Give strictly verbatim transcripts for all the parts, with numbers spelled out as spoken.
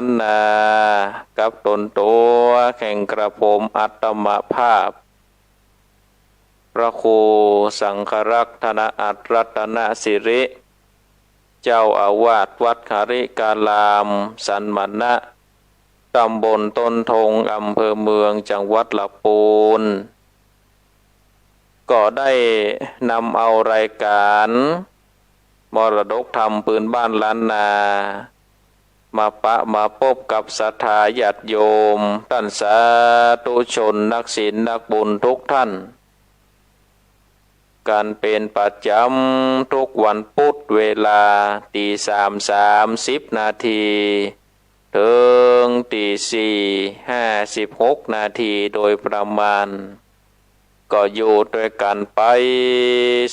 รรณนากับต๋นตั๋วแห่งกระผมอัตมภาพ พระครูสังฆรักษ์ ธนอัตรรัตนสิริ เจ้าอาวาสวัดหริการามสันมณะ ตำบลต้นทง อำเภอเมือง จังหวัดลำปูน ก็ได้นำเอารายก๋านมรดกธรรมปื้นบ้านล้านนา มาปะมาปบกับศรัทธาญาติโยม ต้านสาธุชนนักศีลนักบุญทุกท่าน กั๋นเป๋นประจ๋ำทุกวันปุ๊ด เวลาตี๋สามสามสิบนาที เถิงตี๋สี่ห้าสิบหกนาทีโดยประมาณ ก็อยู่ตวยกั๋นไป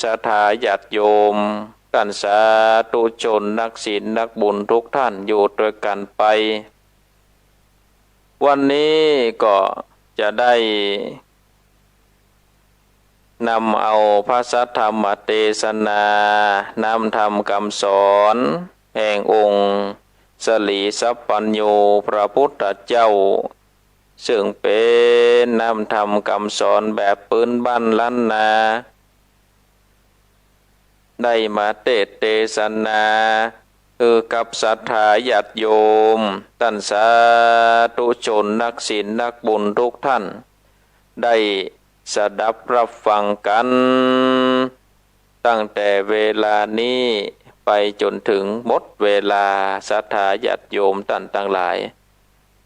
ศรัทธาญาติโยม ต้านสาธุชนนักศีลนักบุญทุกท่าน อยู่ตวยกั๋นไป วันนี้ก็จะได้นำเอาพระสัทธรรมเตสนา น้ำธรรมกำสอนแห่งองค์สรีสัพพัญญูพระพุทธเจ้า ซึ่งเป๋นน้ำธรรมกำสอนแบบปื้นบ้านล้านนา ได้มาเตสน์เตสนาหื้อกับศรัทธาญาติโยม ต้านสาธุชนนักศีลนักบุญทุกท่าน ได้สดับรับฟังกั๋น ตั้งแต่เวลานี้ไปจ๋นเถิงหมดเวลา ศรัทธาญาติโยมต้านตังหลาย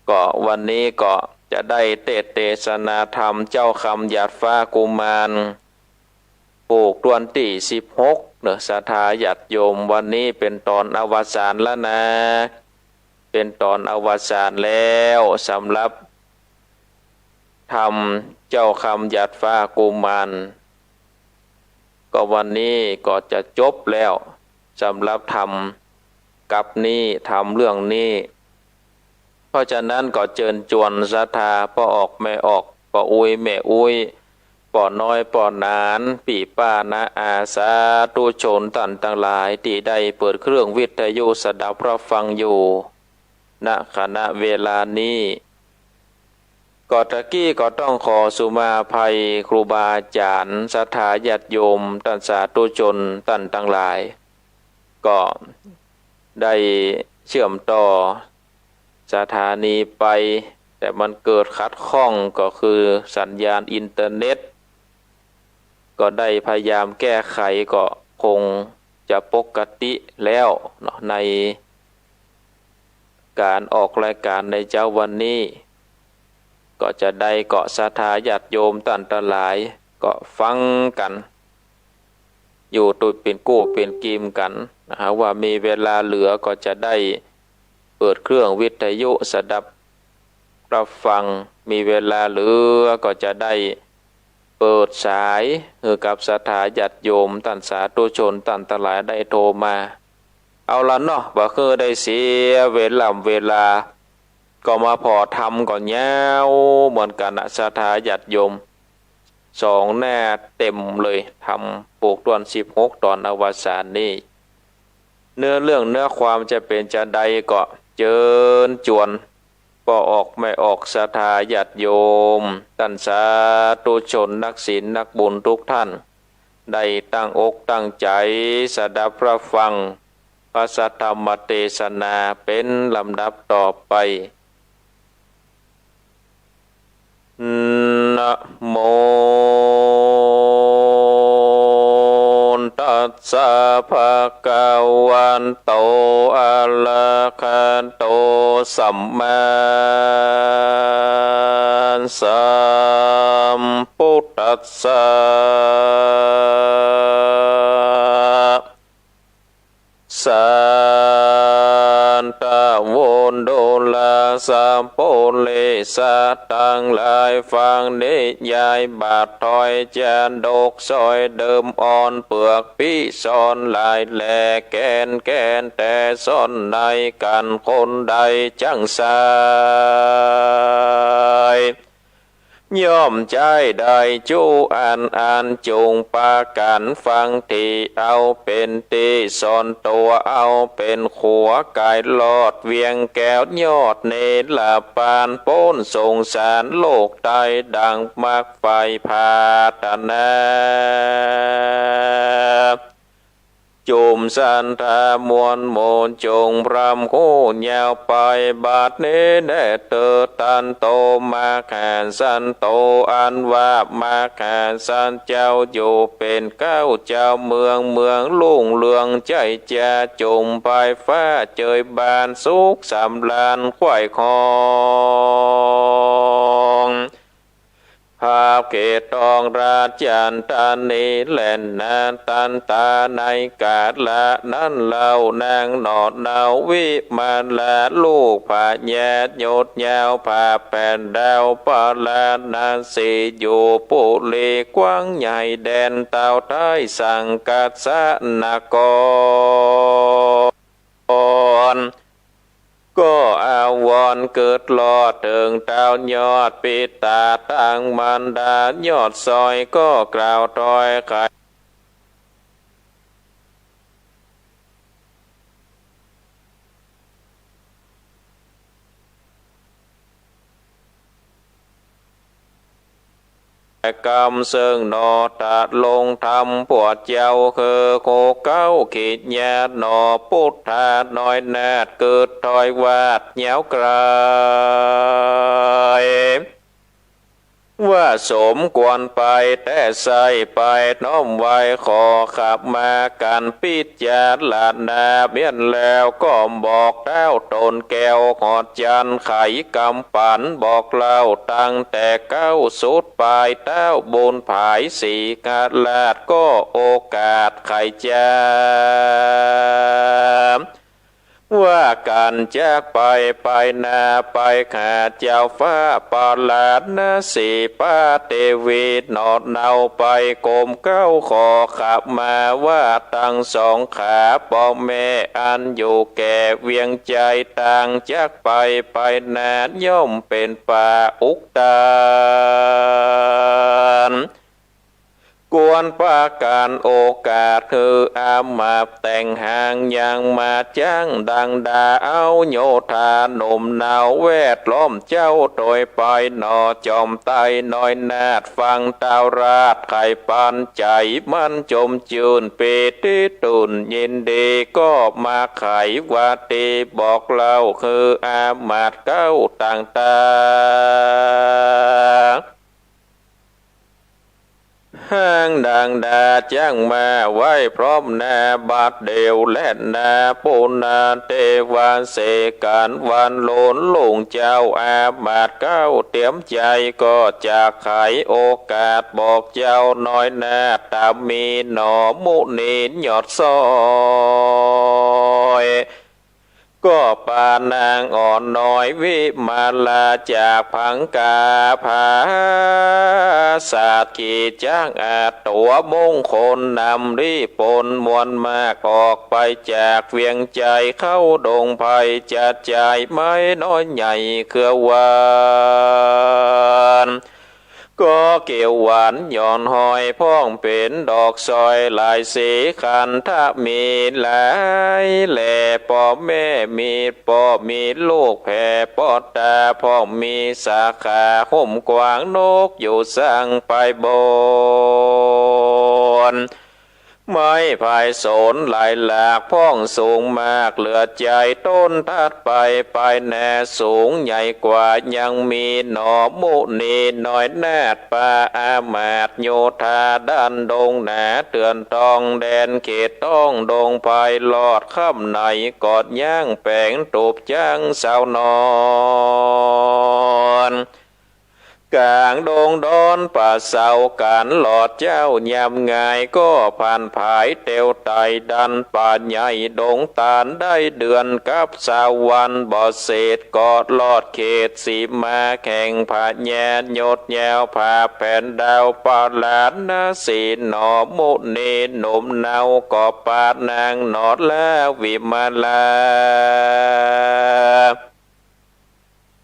ก็วันนี้ก็จะได้เตสน์เตสนาธรรมเจ้าคำหยาดฟ้ากุมาร ผูกตวนตี้สิบหกเนาะ ศรัทธาญาติโยม วันนี้เป๋นต๋อนอวสานแล้วนะ เป๋นต๋อนอวสานแล้วสำหรับธรรมเจ้าคำหยาดฟ้ากุมาร ก็วันนี้ก็จะจบแล้วสำหรับธรรมกัปนี้ ธรรมเรื่องนี้ เพราะฉะนั้นก็เจิญจวนศรัทธาป้อออกแม่ออก ป้ออุ๊ยแม่อุ๊ย ป้อน้อยป้อหนาน ปี้ป้าน้าอา สาธุชนต้านตังหลาย ตี้ได้เปิดเครื่องวิทยุสดับรับฟังอยู่ ณ ขณะเวลานี้ ก็ตะกี้ก็ต้องขอสุมาอภัยครูบาอาจ๋ารย์ ศรัทธาญาติโยม ต้านสาธุชนต้านตังหลาย ก็ได้เชื่อมต่อสถานีไป แต่มันเกิดขัดข้องก็คือสัญญาณอินเทอร์เน็ต ก็ได้พยายามแก้ไข ก็คงจะปกติแล้วเนาะ ในก๋านออกรายก๋านในเจ๊าวันนี้ ก็จะได้เกาะศรัทธาญาติโยมต้านตังหลาย ก็ฟังกั๋น อยู่ตวยเป๋นกู้เป๋นกีมกั๋นนะฮะ ว่ามีเวลาเหลือก็จะได้เปิดเครื่องวิทยุสดับรับฟัง มีเวลาเหลือก็จะได้เปิดสายหื้อกับศรัทธาญาติโยมต้านสาธุชนต้านตังหลายได้โทรมา เอาละเนาะ บ่หื้อได้เสียเวล่ำเวลา ก็มาผ่อธรรมก็ยาวเหมือนกั๋นนะ ศรัทธาญาติโยม สองหน้าเต็มเลย ธรรมผูกตวนสิบหกต๋อนอวสานนี้ เนื้อเรื่องเนื้อความจะเป๋นจาใดก็เจิญจวนป้อออกแม่ออกศรัทธาญาติโยม ต้านสาธุชนนักศีลนักบุญทุกท่าน ได้ตั้งอกตั้งใจ๋สดับรับฟังพระสัทธรรมเตสนาเป๋นลำดับต่อไป นะโม ตัสสะ ภะคะวะโต อะระหะโต สัมมาสัมพุทธัสสะ สัตตะโวโดลา สัพโพริสะตังหลาย ฟังนิยายบาทถอยจาดก ซ้อยเดิมอ่อนเปื้อกปี้ซ้อนหลายแล แก่นแก่นแต๊ซ้อนใน กั๋นคนใดจั้งใส่ ย่อมใจ๊ได้จุอันอั้น จุ่งปากั๋นฟังตี้ เอาเป๋นตี้ส่วนตั๋ว เอาเป๋นขัวก๋ายลอด เวียงแก้วยอดเนรปาน ป๊นสงสารโลกใต้ ดั่งมักใฝ่ผาถนา จุ่มศรัทธามวลหมู่ จุ่งพร่ำฮู้ยาวไป บัดนี้แลเตอ ตันโต มหาสันโต อันว่ามหาสันเจ้าอยู่เป๋นเก๊า เจ้าเมือง เมืองรุ่งเรืองใจ้จา จุ่มปายฟ้าเจยบาน สุขสำราญไขว่ครอง ภาคเขตต้องราชธานีแลนา ตันตาในก๋าละนั้นเล่า นางหนอเนาวิมาลา ลูกพญายศยาว ผาแผ่นดาวปาราณสี อยู่ปุรีกว้างใหญ่ แดนเต้าไท้สังกัสสนคร ก็อาวรณ์กึ๊ดลอด เถิงเต้ายอดปิตา ตังมารดายอดซอย ก็กล่าวถ้อยไข กำเซิ่งหนอ ตะลงธรรมพวกเจ้า คือโคเก๊าขีดยาหนอ ปุทธาน้อยนาฏกึ๊ดถ้อยวาดยาวไกล ว่าสมควรไปแต๊ไส้ ไปน้อมไหว้ขอขมากั๋น ปิจารณาเมี้ยนแล้ว ก็บอกเต้าต๋นแก้วหอดจันทร์ ไขกำปันบอกเล่า ตั้งแต่เก๊าสุดปาย เต้าบุญผายสีหราช ก็โอกาสไขจา ว่ากั๋นจักไป ไปนาไปหาเจ้าฟ้าปาราณสี ป้าเตวีหนอเนาไปกรมเก๊า ขอขมาว่าตังสองขา ป้อแม่อันอยู่แก่เวียงใจ๋ ต่างจักไปไปนา ย่อมเป๋นป่าอุกตาน ควรปากั๋นโอกาส หื้ออามาตย์แต่งหาง ยังมาจ้างดังดา เอาโยธาหนุ่มเนา แวดล้อมเจ้าโตยไปหนอ จอมไต้น้อยนาฏฟังเต้าราชไขปัน ใจ๋มันจมจื้น ปีติตื่นยินดี ก็มาไขวาตีบอกเล่า หื้ออามาตย์เก๊าต่างๆ หางดังดาจ้างมาไหว้พร้อมหน้าบัดเดี่ยวแลนา ปุณณเทวาเสกั๋นวันโลนลุงเจ้า อามาตย์เก๊าเตียมใจ๋ ก็จักไขโอกาสบอกเจ้าน้อยนาฏ ต๋ามีหนอมุนียอดซอย ก็ปานางอ่อนน้อยวิมาลา จากผังกาผาสัตว์ ขี่จ๊างอาตั๋วมงคลนำ ลี้ปนมวลมากออกไปจากเวียงใจ๋ เข้าดงไพรจะจายไม้น้อยใหญ่เครือหวาน ก็เกลียวหวานหย่อนห้อยพ่องเป๋นดอกสร้อยหลายสี ขันธะมีหลายแหล่ ป้อแม่มีป้อมีลูกแผ่ป้อต๋า พ่องมีสาขาหุ้มกว้างนกอยู่สังไปบน ไม้ไผ่สนหลายหลากพ่องสูงมากเหลือใจ๋ ต้นถัดไปไปแน่สูงใหญ่กว่า ยังมีหนอมุนีน้อยนาฏ ป่าอามาตย์โยธาด้านดงหนา เถื่อนทองแดนเขตต้องดงไพร ลอดค่ำในกอดย่างแป๋งตูบจ๊างสาวนอน ก๋างดงดอนป่าเซา ก๋านหลอดเจ๊ายามงาย ก็ผ่านผายเตียวไต่ดันป่าใหญ่ดงตาล ได้เดือนกับสาววันบ่เสร็จ ก็ลอดเขตสีมาแห่งพญายศยาว ผาแผ่นดาวปาราณสี หนอมุนีหนุ่มเนา ก็ปานางหนอลาวิมาลา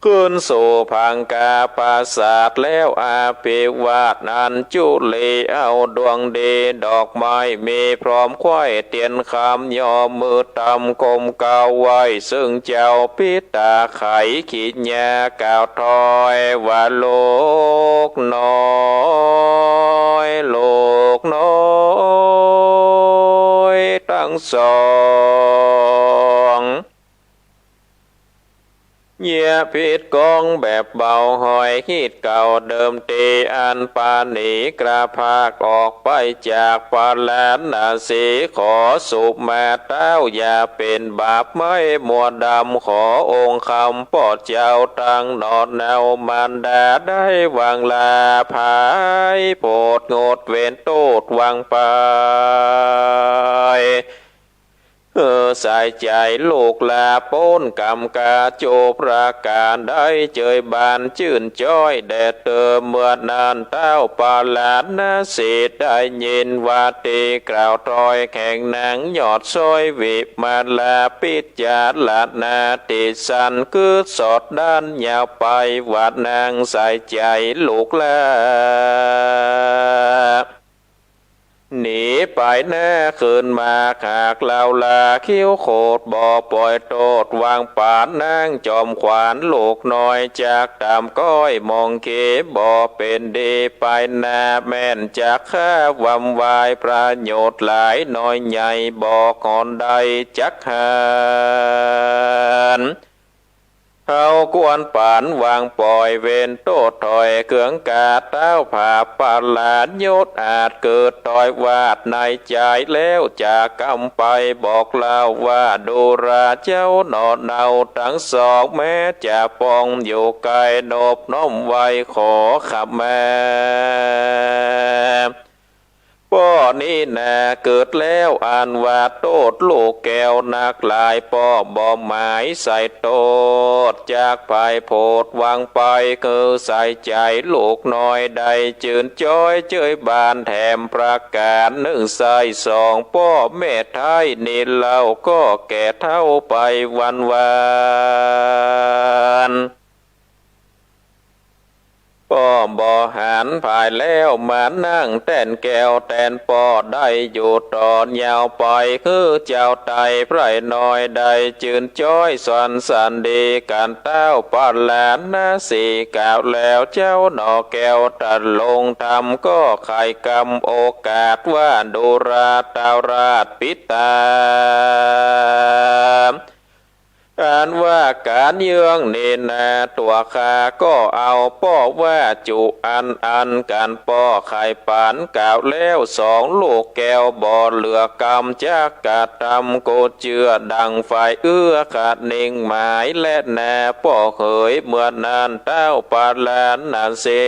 ขึ้นสู่พังคาปราสาทแล้ว อภิวาทอัญจุลี เอาดวงดีดอกไม้มีพร้อมไขว้ เตียนคำย่อมือตำก้มเกล้าไหว้ ซึ่งเจ้าปิตาไข ขีญญากล่าวถอยว่า ลูกน้อย ลูกน้อยตังสอง เยียะผิดกองแบบเบา หอยฮิตเก่าเดิมที อันปราณีกล้าพรากออกไปจากปาราณสี ขอสุมาเต้าอย่าเป๋นบาปไหม้มัวดำ ขอองค์คำป้อเจ้าตังหนอเนา มารดาได้วางลาผาย โผดงดเว้นโต้ษวางไป หื้อใส่ใจ๋ลูกหล้าป๊นก๋ำกาโจรประก๋านใด เจยบานจื้นจ้อยแด่เติม เมื่อนั้นเต้าปาราณสีได้ยินวาตีกล่าวถ้อยแข็ง นางยอดซ้อยวิมาลา พิจารณาตี้สันกึ๊ดสอดดั้นยาวไป ว่านางใส่ใจ๋ลูกหล้า หนีไปหน้าคืนมา หากเล่าลาคิ้วโขด บ่ปล่อยโต้ษวางป๋าน นางจอมขวัญลูกน้อย จักต๋ามก้อยมองเข บ่เป๋นดีไปหน้า แม่นจักฆ่าวำวาย ประโยชน์หลายน้อยใหญ่ บ่หอนได้จักหัน เฮาควรปานวางป่อย เว้นโต้ษถอยเคืองกา เต้าผาปราณยศอาจเกิดถอยวาดในใจ๋แล้ว จะกำไปบอกเล่าว่า ดูราเจ้าหนอเนาตังสอง แม้จะปองอยู่ไก๋ นบน้อมไหว้ขอขมา ป้อนี้นาเกิดแล้วอันว่าโต้ษลูกแก้วนักหลาย ป้อบ่หมายใส่โต้ษจักภัยโผดวางไป คือใส่ใจ๋ลูกน้อยได้จื้นจ้อย เจยบานแถมประก๋านนึ่งใส่สอง ป้อแม่ไท้นี้เล่าก็แก่เฒ่าไปวันวาน ป้อบ่หันผายแล้วมานั่งแต้นแก้วแตนป้อได้อยู่ต่อนยาวไป คือเจ้าไต้ไพร่น้อยได้จื้นจ้อยสรรเสริญดีกั๋น เต้าปาราณสีกล่าวแล้วเจ้าหนอแก้ว ตะลงธรรมก็ใค่กำโอกาสว่า ดูราเต้าราชปิตา อันว่าก๋านเยื่องนี้นา ตั๋วข้าก็เอาป้อว่าจุอันอันกั๋น ป้อใค่ปันกล่าวแล้วสองลูกแก้ว บ่เหลือกำจักกระทำ กูเจื้อดั่งฝ่ายเอื้อคะเน่งหมายแลนา ป้อเหย เมื่อนั้นเต้าปาราณสี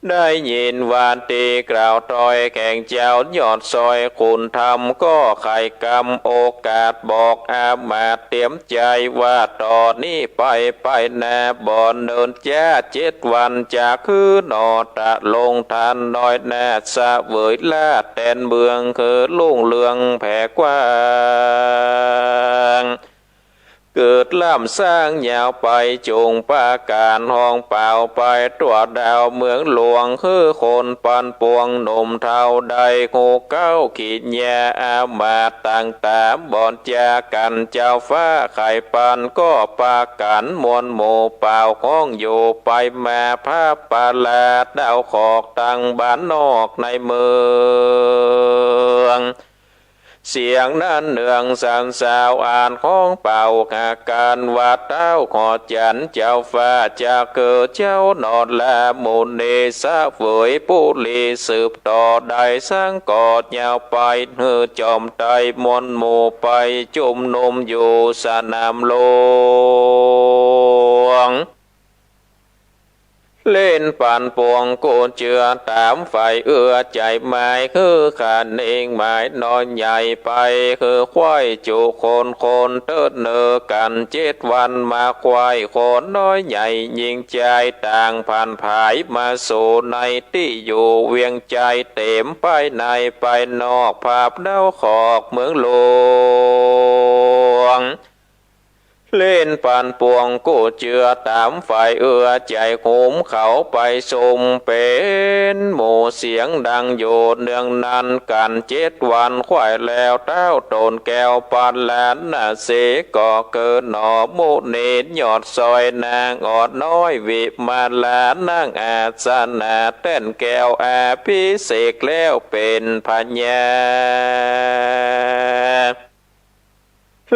ได้ยินวาตีกล่าวถ้อยแข็ง เจ้ายอดซ้อยขุนธรรมก็ใค่กำโอกาสบอกอามาตย์เตรียมใจ๋ว่า ต่อนี้ไปไปนาบ่เนินจ๊า เจ็ดวันจะคืนหนอตะลงธรรมน้อยนา เสวยราชแตนเมืองคือรุ่งเรืองแผ่กว้าง เกิดล้ำสร้างยาวไปจุ่งปราก๋าน ห้องเป่าไปตั๋วดาวเมืองหลวง คือคนปันปวงหนุ่มเฒ่าได้ฮู้เก๊า ขีญญาอามาตย์ต่างต๋ามบ่อนจากั๋น เจ้าฟ้าใค่ปันก็ปากั๋นมวลหมู่เป่า ฮ้องอยู่ไปมาพระประหลาดดาวขอกตังบ้านนอกในเมือง เสียงนั้นเนืองสันสาวอันฮ้องเป่าหากั๋นว่า เต้าขอจันเจ้าฟ้าจักคือเจ้าหนอลา มุนีเสวยปุรีสืบต่อได้สังก็ยาวไป หื้อจอมไตรมวลหมู่ไปจุมนุมอยู่สนามหลวง เล่นปันปวงกูเจื้อต๋ามฝ่ายเอื้อใจ๋หมาย คือคะเน่งหมายน้อยใหญ่ไป คือใคว่จุคนคนเต๊อะเนอกั๋น เจ็ดวันมาใคว่คนน้อยใหญ่หญิงจาย ต่างผันผายมาสู่ในตี้อยู่เวียงใจ๋ เต๋มภายในภายนอกภาพดาวขอกเมืองหลวง เล่นปั่นป่วงกู้เจือต๋ามฝ่ายเอื้อ ใจ๋หุมเขาไปซุม เป๋นหมู่เสียงดังอยู่เนืองนั้น กั๋นเจ็ดวัน คว่ายแล้วเต๊าต๋นแก้วปาราณสี ก็เกิดหนอมุนียอดซอย นางอ่อนน้อยวิมาลา นางอาสนะแต้นแก้วอภิเษกแล้วเป๋นพญา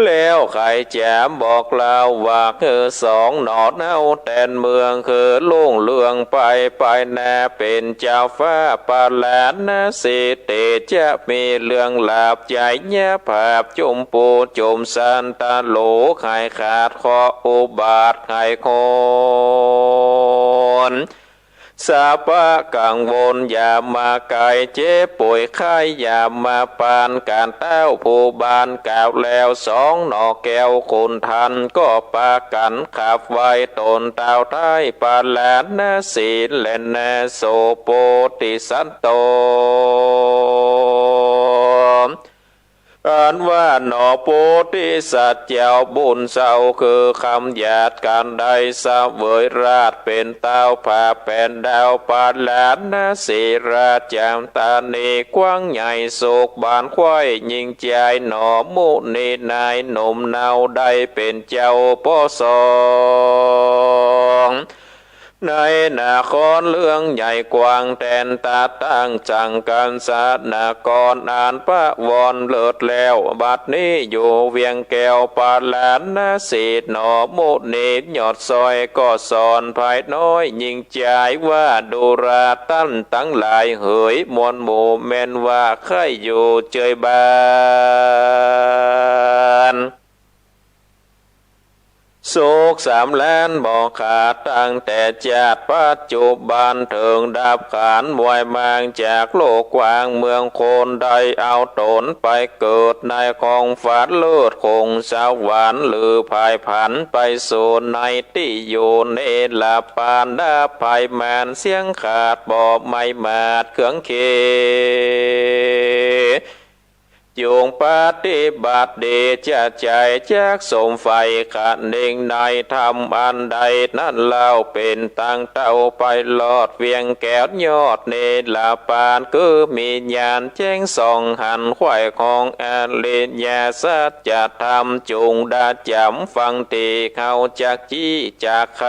แล้วใค่จะบอกเล่าว่า หื้อสองหน่อเนาแต้นเมือง หื้อรุ่งเรืองไปไปหน้า เป๋นเจ้าฟ้าปาราณสี ตี้จะมีเรื่องหลาบใจ๋ ยาผาบจุมปูจุมสันตะโหล ใค่ขาดเคราะห์อุบาท ใค่คน สาปะกังวลอย่ามาใก้ เจ็บป่วยไข้อย่ามาปาน ก๋านเต้าผู้บ้านกล่าวแล้ว สองหน่อแก้วขุนทัน ก็ปากั๋นขับไว้ ต๋นเต้าไท้ปาราณสี แลนา โส โพธิสัตว์โต อันว่าหนอโพธิสัตว์เจ้าบุญเศร้า คือคำหยาดกั๋นได้เสวยราช เป๋นเต้าผาแป๋นดาวปาราณสีราชธานี กว้างใหญ่สุขบานไขว้ยิ่งใจ๋ หนอมุนีนายหนุ่มเนาได้เป๋นเจ้าปกครอง ในนครเรืองใหญ่กว้างแตน ตาตั้งจังกั๋นสนกร อันประวรเลิศแล้ว บัดนี้อยู่เวียงแก้วปาราณสี หนอมุนียอดซอย ก็สอนภายน้อยยิ่งใจ๋ว่า ดูราต้านตังหลายเหย มวลหมู่แม่นว่าใค่อยู่เจยบ้าน สุขสำราญบ่ขาดตั้งแต่จาติ ปัจจุบันเถิงดับขันธ์ มวยมางจากโลกกว้างเมืองคน ได้เอาต๋นไปเกิดในของฝันเลิศคงสวรรค์ หรือผายผันไปสู่ในตี้อยู่เนรปาน ดับภัยมารเสี้ยงขาด บ่ไหม้หมาดเคืองเข จงปฏิบัติดีจะใจ๋ จักสมใฝ่ขนิ่งในธรรมอันใด นั้นเล่าเป๋นตังเต้าไปรอดเวียงแก้วยอดเนรปาน คือมีญาณแจ้งส่องหันไขว้ของอริยสัจธรรม จุ่งดาจ๋ำฟังตี้เฮาจักจี้จักไข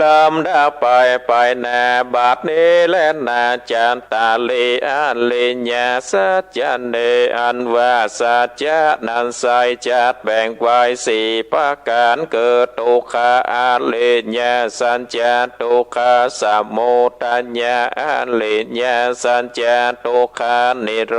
ลำดับไปไปหน้าบัดนี้แลนา จัตตาริอริยสัจจานี อันว่าสัจจะนั้นไส้จัดแบ่งไว้สี่ประก๋าน คือ ทุกขะอริยสัจจะ ทุกขะสมุทัยะอริยสัจจะ ทุกขะนิโร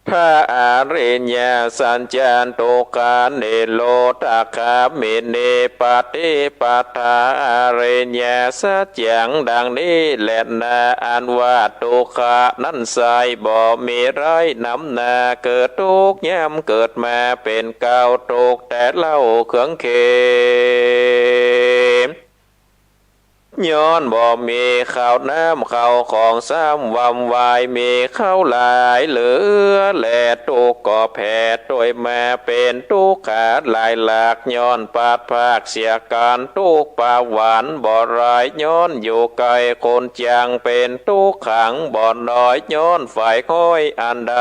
ธาอริยสัจจะ ทุกขานิโรธคามินีปฏิปทา อริยสัจจังดังนี้แลนา อันว่าทุกขะนั้นไส้บ่มีไร้นำหน้า คือทุกข์ยามเกิดมาเป๋นเก๊า ทุกข์แต่เล่าเคืองเข ย้อนบ่มีข้าวน้ำข้าวของซ้ำวำวาย มีข้าวหลายเหลือแล ทุกข์ก็แผดตวยมาเป๋นทุกขาหลายหลาก ย้อนปราศเสียก๋านทุกข์ปะหวานบ่หลาย ย้อนอยู่ใก้คนจังเป๋นทุกขังบ่น้อย ย้อนฝ่ายฮ้อยอันใด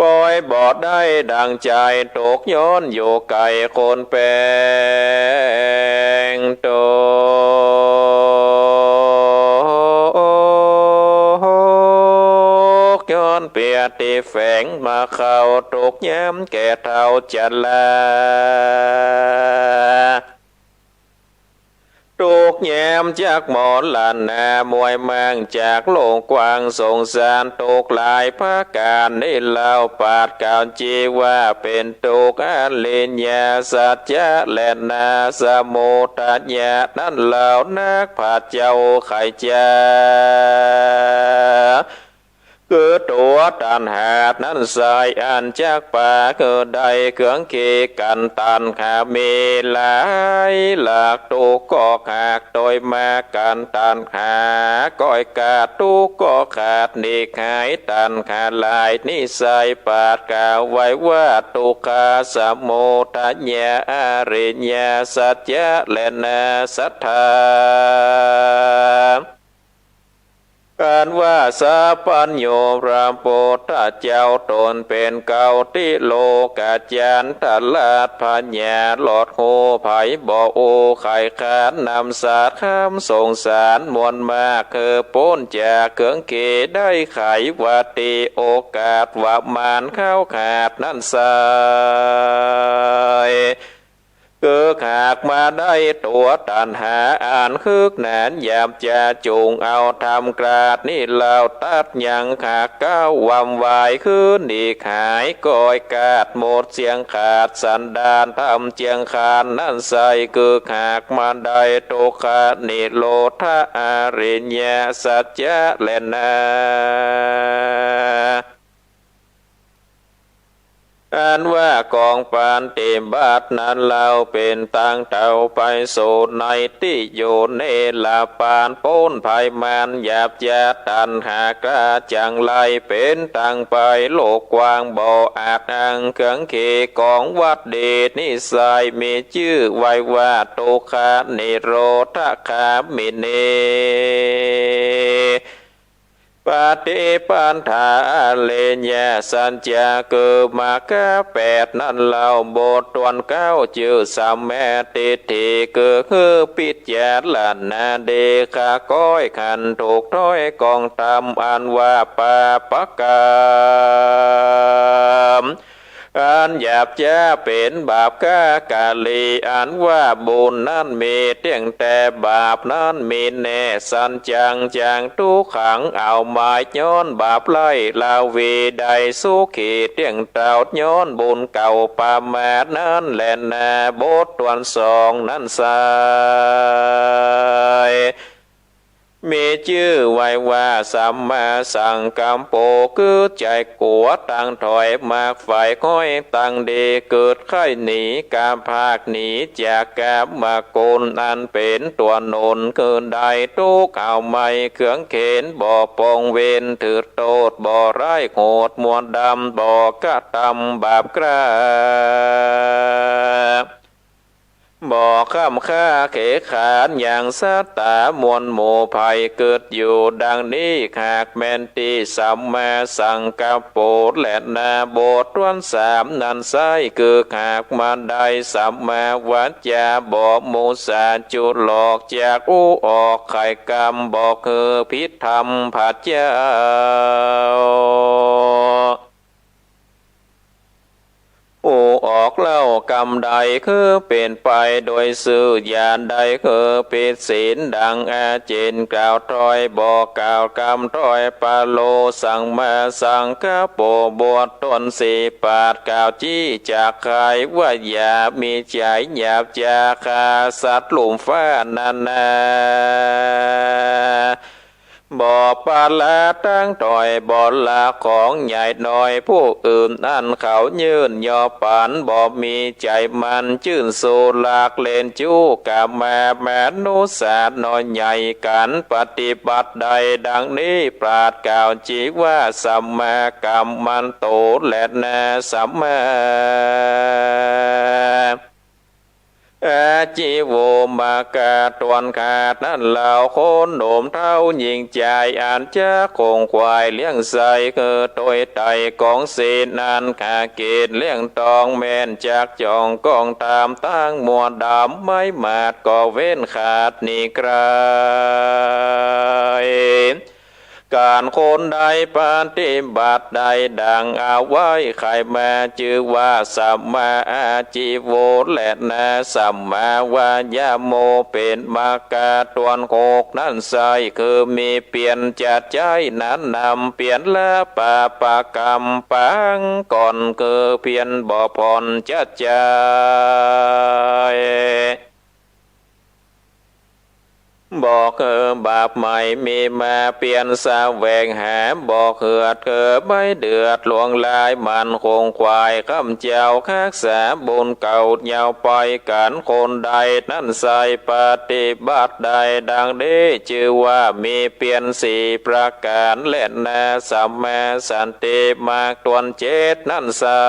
ปอยบ่ได้ดังใจ๋ ทุกข์ย้อนอยู่ใก้คนแป๋ง ทุกข์ย้อนเปียตี้แฝงมาเข้า ทุกข์ยามแก่เฒ่าจรา ทุกข์ยามจักมรณะ มวยมางจากโลกกว้างสงสาร ทุกข์หลายประก๋านนี้เล่า ปราศกล่าวจีว่าเป๋นทุกข์ อริยสัจจะแลนา สมุทัยะนั้นเล่า นักปราศเจ้าใค่จะ คือตั๋ว ตัณหานั้นไส้ อันจักปาคือได้เกื้องเขกันตัณหามีหลายหลาก ตุ๊กข์ก็ขาด โตยมากันตัณหา ก้อยกาด ตุ๊กข์ก็ขาด หนีกหายตัณหาหลาย นี้ไส้ปราดกล่าวไว้ว่า ทุกขาสมุทัยยะ อริยสัจจะแลนา ศรัทธา อันว่าสัพพัญญูพระพุทธเจ้าต๋นเป๋นเกล้าตี้โลกาจันทราช พญาหลอดฮู้ไผบ่อู้ ไขขานนำสัตว์ข้ามสงสารมวลมาก คือป๊นจากเกื้องเขได้ไข ว่าตี้โอกาสว่ามานข้าวขาดนั้นไส้ คือหากมาได้ตั๋วตัณหาอันคึกหนาญหยาบจ๋า จุ่งเอาธรรมกลาดนี้เล่า ตัดยังขาดก้าววำวาย คือหนีกหายก้อยกาด หมดเสี้ยงขาดสันดานธรรมเจียงคานนั้นไส้ คือหากมาได้ทุกขนิโรธอริยสัจจะแลนา อันว่ากองปฏิบัตินั้นเล่า เป๋นตังเต้าไปสู่ในตี้อยู่เนรปาน ป๊นภัยมานหยาบจ๋า ตัณหากล้าจั่งไร เป๋นตังไปโลกกว้าง บ่อาจอั้งเกื้องเขของวัตรดี นี้ไส้มีจื้อไว้ว่า ทุกขนิโรธคามินี ปฏิปทาอริยสัจจะ คือมรรคแปดนั้นเล่า บทต้นเก้าจื้อสัมมาทิฏฐิ คือ คือพิจารณาดี ค่าก้อยขันถูกถ้อยของธรรม อันว่าปาปกรรม อันหยาบจ๋าเป๋นบาปกาลี อันว่าบุญนั้นมีเตี้ยงแต่บาปนั้นมีแน่ สัจจังจังทุกขัง เอาไม้ย้อนบาปไล่ลาวี ได้สุขีเตี้ยงเต้าย้อนบุญเก่าประมาณนั้นแลนา บทต้นสองนั้นไส้ มีจื้อไว้ว่าสัมมาสังกัปโป คือใจ๋กั๋วตังถอย มักใฝ่ห้อยตังดี เกิดใค่หนี กาพากหนีจากกามคุณ อันเป๋นตั๋วหนุน คือได้ตุ๊กข์เอาไม้เคืองเข็น บ่ปองเวรถือโต้ษ บ่ร้ายโหดมัวดำ บ่กระตำบาปกล้า บ่ค่ำค่าเขขานยังสัตต๋ามวลหมู่ไพร่ เกิดอยู่ดังนี้ หากแม่นตี้สัมมาสังกัปโปแลนา บทต้นสามนั้นไส้ คือหากมาได้สัมมาวาจ๋า บ่มุสาจุหลอก จักอู้ออกไขกรรม บ่คือผิดธรรมพระเจ้า อู้ออกเล่ากำใดคือเป๋นไปโดยซื่อ อย่าได้คือผิดศีลดังอาจิน กล่าวถ้อยบ่กล่าวกำถ้อยปะโล สัมมาสังกัปโป บทต้นสี่ ปราดกล่าวจี้จากใคว่าอย่ามีใจ๋หยาบจ๋า ฆ่าสัตว์ลุ่มฟ้านานา บ่ปะละตังถ้อย บ่ละของใหญ่น้อยผู้อื่น อันเขายื่นยอปัน บ่มีใจ๋หมั่นจื้นสู่ลักเล่นจู้ กามามนุสสาน้อยใหญ่กั๋น ปฏิบัติได้ดังนี้ ปราดกล่าวจีว่าสัมมากัมมันโตแลนา สัมมา อาจีโว มากาต้วนขาดนั้นเล่า คนหนุ่มเฒ่าหญิงจาย อันจักขงขวายเลี้ยงไส้ คือโตยไต่ของศีลอันขาเกณฑ์เลี้ยงต้อง แม่นจักจ่องกองต๋ามตังมัวดำ ไม้หมาดก็เว้นขาดหนีไกล ก๋านคนใดปฏิบัติได้ดังเอาไว้ไขมา จื้อว่าสัมมาอาจีโวแลนา สัมมาวายาโม เป๋นมากาต้วนหกนั้นไส้ คือมีเปียรจะใจ๊นั้นนำ เปียรละปาปะกรรมปางก่อน คือเปียรบ่ผ่อนจะใจ๊ บ่เออ บาปใหม่มีมาเปียรแสวงหา บ่เหือดเออ ใบ้เดือดหลวงหลาย มันคงขวาย ข้าพเจ้าฮักษาบุญเก่า เยาว์ไปกั๋นคนใด นั้นใส่ปฏิบัติได้ดังนี้ จื้อว่ามีเปียรสี่ประก๋านแลนา สัมมาสันติมากตวนเจ็ดนั้นใส่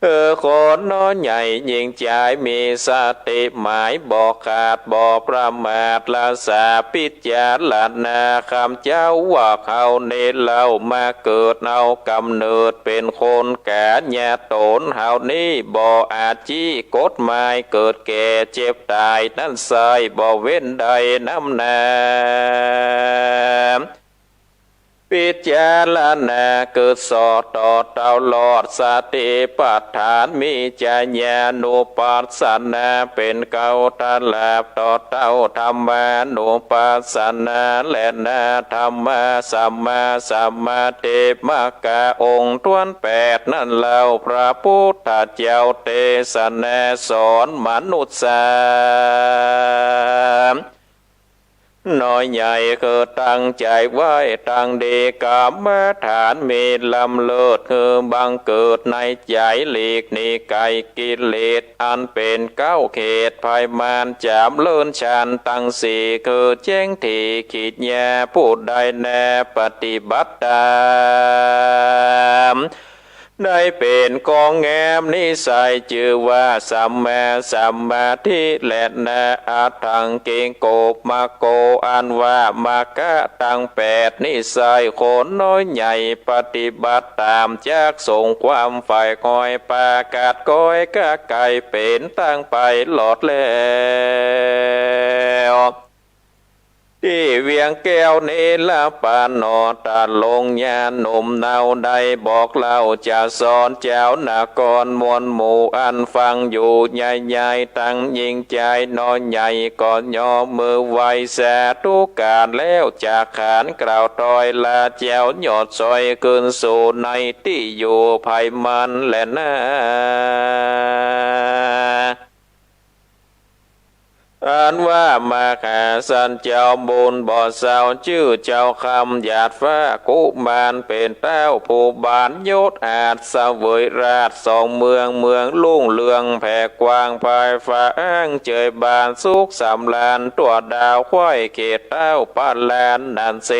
เออ คนน้อยใหญ่หญิงจาย มีสติหมาย บ่ขาดบ่ประมาท ละสาพิจารณา ข้าพเจ้าว่าเฮานี้เล่า มาเกิดเอาก๋ำเนิดเป๋นคน ก๋านญาต๋นเฮานี้ บ่อาจจี้กฎหมาย เกิดแก่เจ็บต๋าย นั้นใส่บ่เว้นได้นำนา พิจารณาเกิดสอดต่อเต้าลอด สติปัฏฐานมี จายานุปัสสนาเป๋นเก๊า ตะหลาบต่อเต้า ธัมมานุปัสสนาแลนา ธัมมาสัมมาสมาธิ มัคคะองค์ตวนแปดนั้นเล่า พระพุทธเจ้าเตสนาสอนมนุษย์สา น้อยใหญ่คือตั้งใจ๋ไว้ตังดี ก๋รรมฐานมีล้ำเลิศ คือบังเกิดในใจ๋ หลีกหนีไก๋กิเลส อันเป๋นเก๊าเขตภัยมาร จ๋ำเริญฌานตังสี่ คือแจ้งถี่ขีดยา ผู้ใดแน่ปฏิบัติต๋าม ได้เป๋นของงามนิสัย จื้อว่าสัมมาสัมมาธิแลนา อะหังคิโก มัคโค อันว่ามัคคะตังแปดนี้ไส้ คนน้อยใหญ่ปฏิบัติต๋าม จักสงความใฝ่คอย ปากัดก้อยกะไก๋ เป๋นตางไปหลอดแล้ว ตี้เวียงแก้วเนรปานหนอ ตะลงญาณหนุ่มเนา ได้บอกเล่าจะสอนเจ้านครมวลหมู่ อันฟังอยู่ใหญ่ๆ ตังหญิงจายน้อยใหญ่ ก็ยอมมือไหว้สาธุก๋านแล้ว จะขานกล่าวตอยลาเจ้ายอดซอย คืนสู่ในตี้อยู่ภัยมารแลนา อันว่ามหาสัจจ์เจ้าบุญบ่เศร้า จื้อเจ้าคำหยาดฟ้ากุมาร เป๋นเต้าผู้บานยศอาจเสวยราชย์สองเมือง เมืองรุ่งเรืองแผ่กว้าง ภายฟ้าอ้างเจยบานสุขสำราญ ตั๋วดาวไขว้เขตเต้าปาลานนั้นเส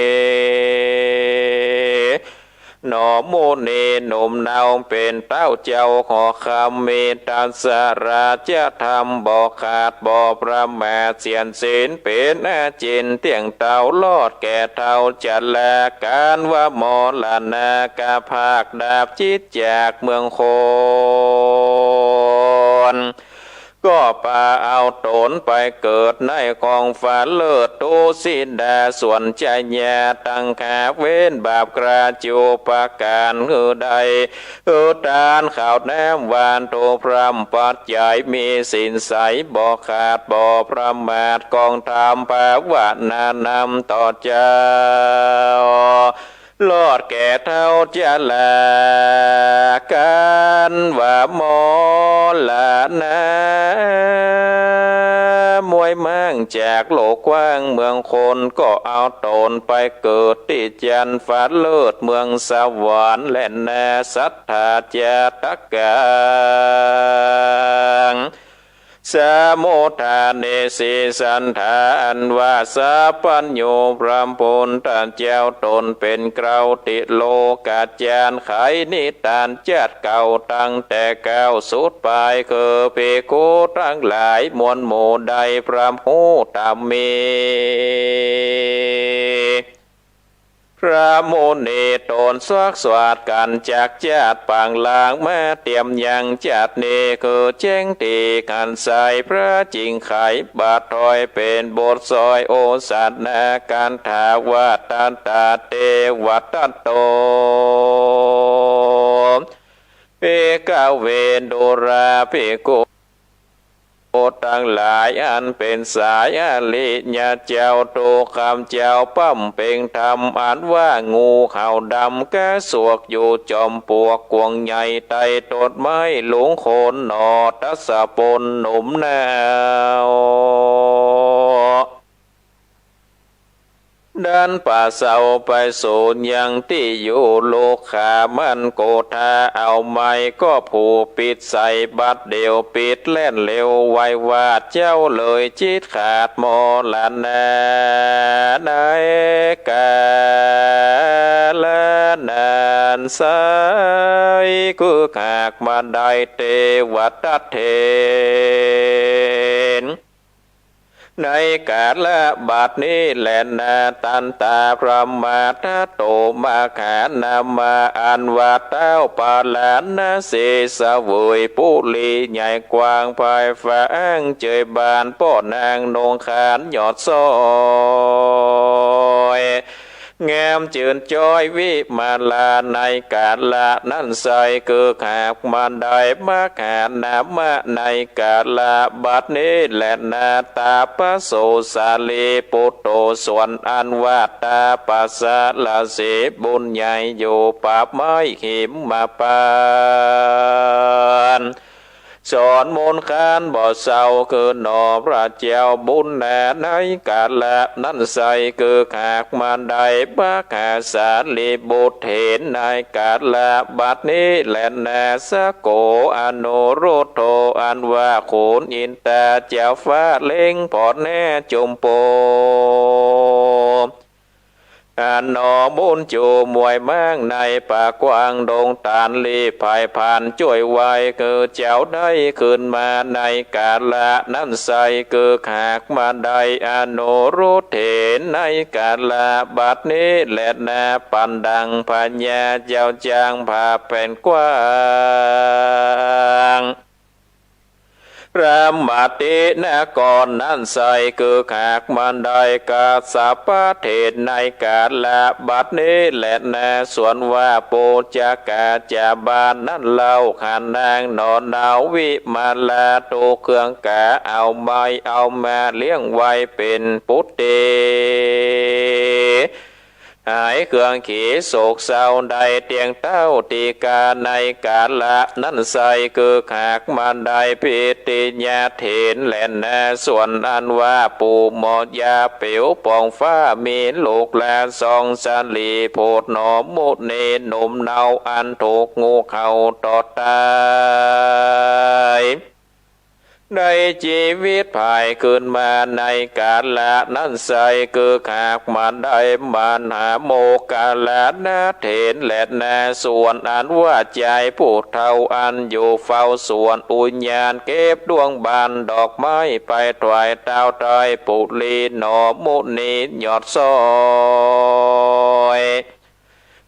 หนอมุนีหนุ่มเนา เป๋นเต้าเจ้าหอคำ มีตัสสะราชธรรม บ่ขาดบ่ประมาท เสี้ยนศีลเป๋นอาจิณ เตี้ยงเต้าลอดแก่เฒ่าชรา ก๋านว่ามรณาคาพากดาบจิตจากเมืองคน ก็ปาเอาต๋นไปเกิดในของฟ้าเลิศ ตุสิดาสวนชายา ตังหาเว้นบาปกราจูปการหื้อได้ หื้อตานข้าวน้ำหวาน ถูกพร่ำปัจจัยมีศีลใส บ่ขาดบ่ประมาท กองธรรมภาวนานำต่อเจ้า ลอดแก่เฒ่าชรา ก๋านว่ามรณา มวยม้างจากโลกกว้างเมืองคน ก็เอาต๋นไปเกิดตี้จั๊นฟ้าเลิศเมืองสวรรค์แลนา สัตถาจาตกัง สมุทฐาเนสีสันถา อันว่าสัพพัญญูพระพุทธเจ้าต๋นเป๋นเกล้าติโลกาจารย์ ไขนิทานชาติเก่าตั้งแต่เก๊าสุดปลาย คือภิกขุตังหลายมวลหมู่ได้พร่ำฮู้ธรรมมี พระมุนีต๋นซักสวาดกั๋นจากชาติปางหลังมาเตียมยังชาตินี้ คือแจ้งตี้กั๋นใส พระจิ่งไขบัดถอยเป๋นบทสอยโอสถนาคาถาว่า ตัตถะเตวะตะโต ภิกขเว ดูราภิกขุ ตังหลายอันเป๋นสายอริยะเจ้า ทุกข้าเจ้าบำเพ็งธรรม อันว่างูเห่าดำ กระซวกอยู่จ๋อมปลวกกว้างใหญ่ ใต้ต้นไม้ลุงโคนหน่อ ตรัสปนหนุ่มหนาว ดันปะเซาไปสูญยังตี้อยู่ ลูกข้ามันโกธาเอาไม้กอบหูปิดใส่ บัดเดี่ยวปิดแล่นเร็วไววาด เจ้าเลยจิตขาดมรณะ ในกาละนั้นไส้ คือหากมาได้เตวทัตเถร ในกาละบัดนี้แลนา ตันตาพระมาทัตโต มหานามะ อันว่าเต๊าปาราณสี เสวยปุรีใหญ่กว้างไพศาล เจยบานป้อนางนงคานยอดซ้อย งามจื้นจ๊อยวิมาลา ในกาละนั้นไส้ คือหากมาได้มหานามะ ในกาละบัดนี้แลนา ตาปะโสสารีปุตโต ส่วนอันว่าตาปะสะระสีบุญใหญ่ อยู่ป่าไม้หิมพานต์ สอนมนต์คานบ่เศร้า คือหนอพระเจ้าบุญนา ในกาละนั้นไส้ คือหากมาได้มหาสารีบุตรเถร ในกาละบัดนี้แลนา สโกอนุรุทโธ อันว่าขุนอินทาเจ้าฟ้าเล็งผ่อนแน่จุมโป อันหนอบุญจูมวยม้างในป่ากว้างดงตาล ลี้ภัยพานจ้วยไว้ คือเจ้าได้ขึ้นมาในกาละนั้นไส้ คือหากมาได้อนุรุทเถร ในกาละบัดนี้แลนา ปันดังพญาเจ้าจ้างผ้าแผ่นกว้าง รามตินครนั้นไส้ คือหากมาได้กัสสปะเถร ในกาละบัดนี้แลนา ส่วนว่าปูชกาจาบาลนั้นเล่า ขานนางหนอหนาววิมาลา ถูกเครื่องกาเอาไม้เอามาเลี้ยงไว้เป๋นปุตรี หายเครื่องขีโศกเศร้า ได้เตียงเต้าติกา ในกาละนั้นไส้ คือหากมาได้ปิติยะเถรแลนา ส่วนอันว่าปู่หมอยาเปียวป่องฟ้า มีลูกหลานสองสตรี โผดหนอมุนีหนุ่มเนา อันถูกงูเห่าตอดต๋าย ได้จีวิตผายคืนมาในกาละนั้นไส้ คือหากมาได้มหาโมคคัลลานะเถรแลนา ส่วนอันว่าจายผู้เฒ่าอันอยู่เฝ้าสวนอุญญาณ เก็บดวงบานดอกไม้ไปถวายเต้าไตรปุรีหนอมุนียอดซ้อย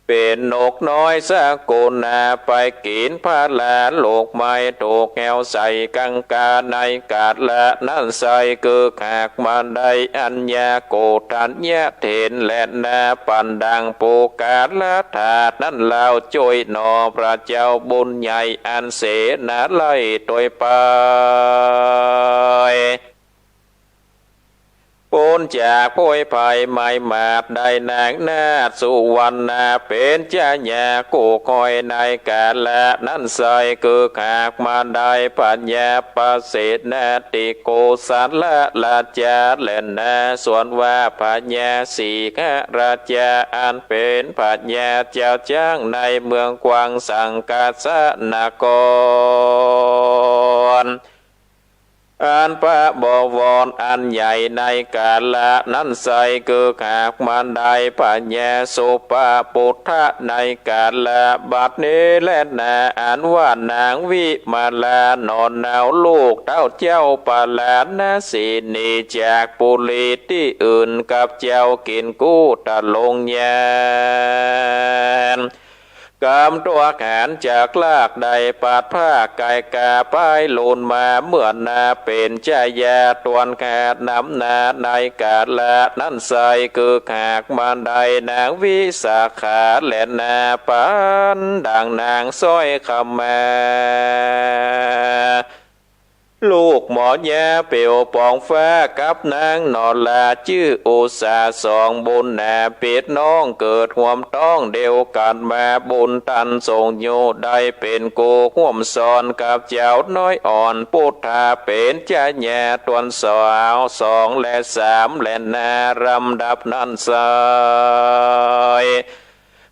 เป๋นนกน้อยสกุณา ไปกิ๋นผลาลูกไม้ ถูกแหวใส่กังกา ในกาละนั้นไส้ คือหากมาได้อัญญาโกฏัญญะเถรแลนา ปันดังปูกาละธาตุนั้นเล่า จ้วยหนอพระเจ้าบุญใหญ่ อันเสนาไล่ตวยไป ป๊นจากโผยภัยไม้หมาด ได้นางนาฏสุวรรณา เป๋นจญากู้คอยในกาละนั้นไส้ คือหากมาได้พญาปเสนาติโกศลราชาแลนา ส่วนว่าพญาสีหราชา อันเป๋นพญาเจ้าจ้างในเมืองกวางสังกัสสนคร อันพระบวรอันใหญ่ในกาละนั้นไส้ คือหากมาได้พญาสุปปุทธะในกาละบัดนี้แลนา อันว่านางวิมาลาหนอหนาวลูกเต้าเจ้าปาราณสีหนีจากปุรีตี้อื่นกับเจ้ากิ๋นกู้ตะลงยาน กำตั๋วหารจากลากได้ปัดผ้าไก่กาป้ายลูนมา เมื่อนาเป๋นจญาตวนขานำนาในกาละนั้นไส้ คือหากมาได้นางวิสาขาแลนา ปันดังนางสร้อยคำมา ลูกหมอญาเปียวป๋องฟ้ากับนางนอราจื้ออุสาสองบุญนาปิดน้องเกิดฮ่วมต๊องเดียวกั๋นมาบุญตันส่งอยู่ได้เป๋นกูฮ่วมสอนกับเจ้าน้อยอ่อนปุทธาเป๋นจญาตวนสาวสองและสามและนาลำดับนั้นไส้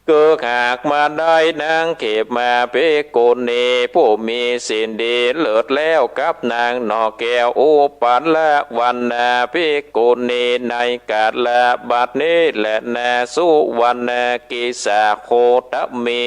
เกิกหากมาได้นางเขมาภิกขุณีผู้มีศีลดีเลิศแล้วกับนางหน่อแก้วอุปัลละวรรณาภิกขุณีในกาละบัดนี้แลนา สุวรรณกิสสาโคตมี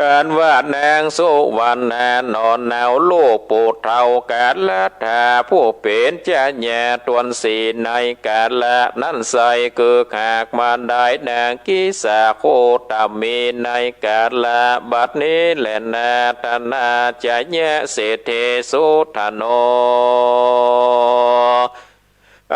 อันว่านางสุวรรณาหน่อเนาลูกปุตเฒ่ากาลัตถาผู้เป๋นจญาตวนสี่ในกาละนั้นไส้ เกิกหากมาได้นางกิสสาโคตมีในกาละบัดนี้แลนา ธนาจยะเศรษฐีสุทโน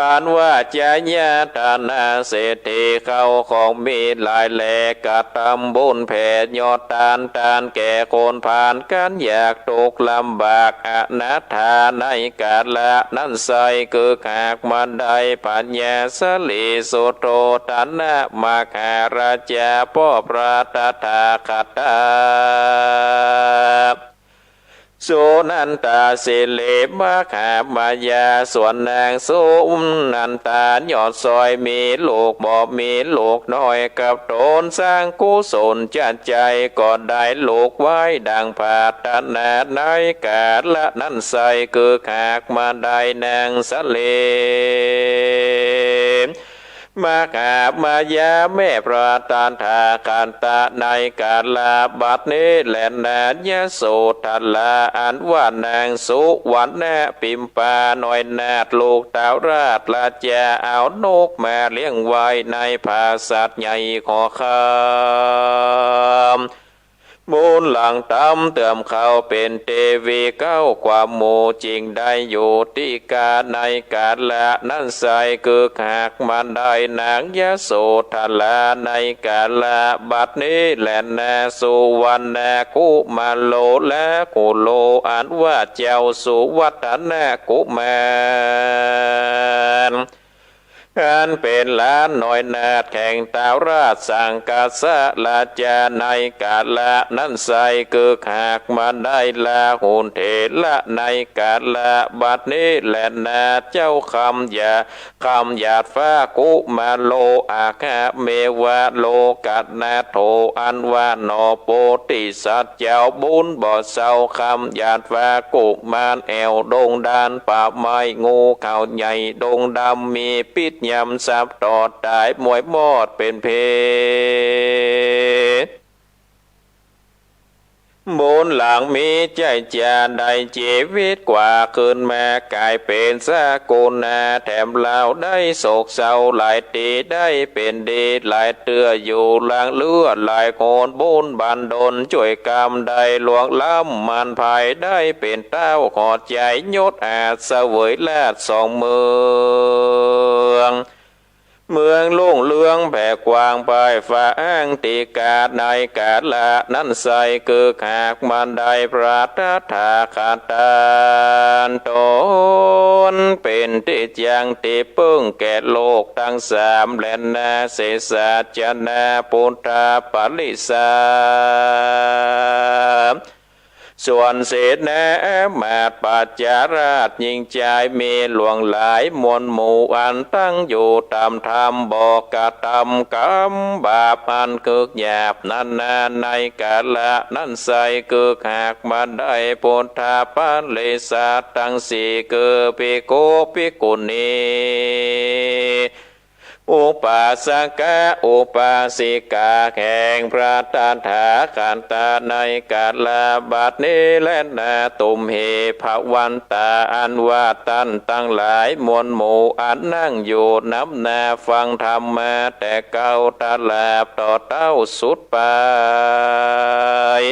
อันว่าจยะธนาเศรษฐีเข้าของมีหลายแล กระตำบุญแผ่ยอดตาน ตานแก่คนพาลกั๋นอยาก ตกลำบากอนาถาในกาละนั้นไส้ เกิกหากมาได้พญาสลีสุโธธนะมหาราชาป้อพระตถาคตา สุนันตาสิริมหามายา ส่วนนางสุนันตายอดซอยมีลูกบ่มีลูกน้อยกับต๋น สร้างกุศลจัดใจ๋ก็ได้ลูกไว้ดังปรารถนาในกาละนั้นไส้ เกิกหากมาได้นางสลี มหามายาแม่พระตถาคตาในกาละบัดนี้แลนา ยโสธรา อันว่านางสุวรรณปิมปาน้อยนาถลูกท้าวราชราชาเอานกมาเลี้ยงไว้ในผาสัตว์ใหญ่ขอคำ มูลหลังต๋ำเติมเข้าเป๋นเตวีเก๊าความหมู่ จึงได้อยู่ตี้กาในกาละนั้นไส้ เกิกหากมาได้นางยโสธราในกาละบัดนี้แลนา สุวรรณกุมารโลและกุโล อันว่าเจ้าสุวัฒนกุมาร อันเป๋นหลานน้อยนาถแห่งท้าวราชสังกัสสราชาในกาละนั้นไส้ เกิกหากมาได้ราหุลเถระในกาละบัดนี้แลนา เจ้าคำหยาด คำหยาดฟ้ากุมารโล อาคะเมวะโลกนาโถ อันว่าหน่อโพธิสัตว์เจ้าบุญบ่เศร้า คำหยาดฟ้ากุมารแอ่วดงดานป่าไม้ งูเข่าใหญ่ดงดำมีพิษยำสัตว์ต่อต๋าย มวยมอดเป๋นเพศ บุญหลังมีใจ๊จาได้จีวิตกว่า คืนมากายเป๋นสกุณา แถมลาวได้โศกเศร้าหลายตี้ ได้เป๋นดีหลายเตื้อ อยู่หลังเลือหลายคน บุญบันดลจ้วยกำได้ล่วงล้ำมันไพร่ ได้เป๋นเต๊าขอดใจ๋ยศอาจเสวยราชสองเมือง เมืองรุ่งเรืองแผ่กว้างปายฟ้าอังติกา ในกาละนั้นไส้ เกิกหากมาได้พระตถาคตา ต๋นเป๋นตี้จั้งตี้เปิ้งแก่โลกตังสามแลนา เสสาชนาปุทธปริสา ส่วนเสนาอามาตย์ปัจจาราชหญิงจายมีหลวงหลายมวลหมู่ อันตั้งอยู่ต๋ามธรรมบ่กระตำกรรมบาปอันเคืองหยาบนานา ในกาละนั้นไส้ เกิกหากมาได้ปุทธปริสาตังสี่ คือภิกขุภิกขุณี อุปาสกะอุปาสิกาแห่งพระตถาคตาในกาละบัดนี้แลนา ตุมเหภวันตา อันว่าต้านตังหลายมวลหมู่ อันนั่งอยู่นำหน้าฟังธรรมมาแต่เก๊า ตราบต่อเต๊าสุดปาย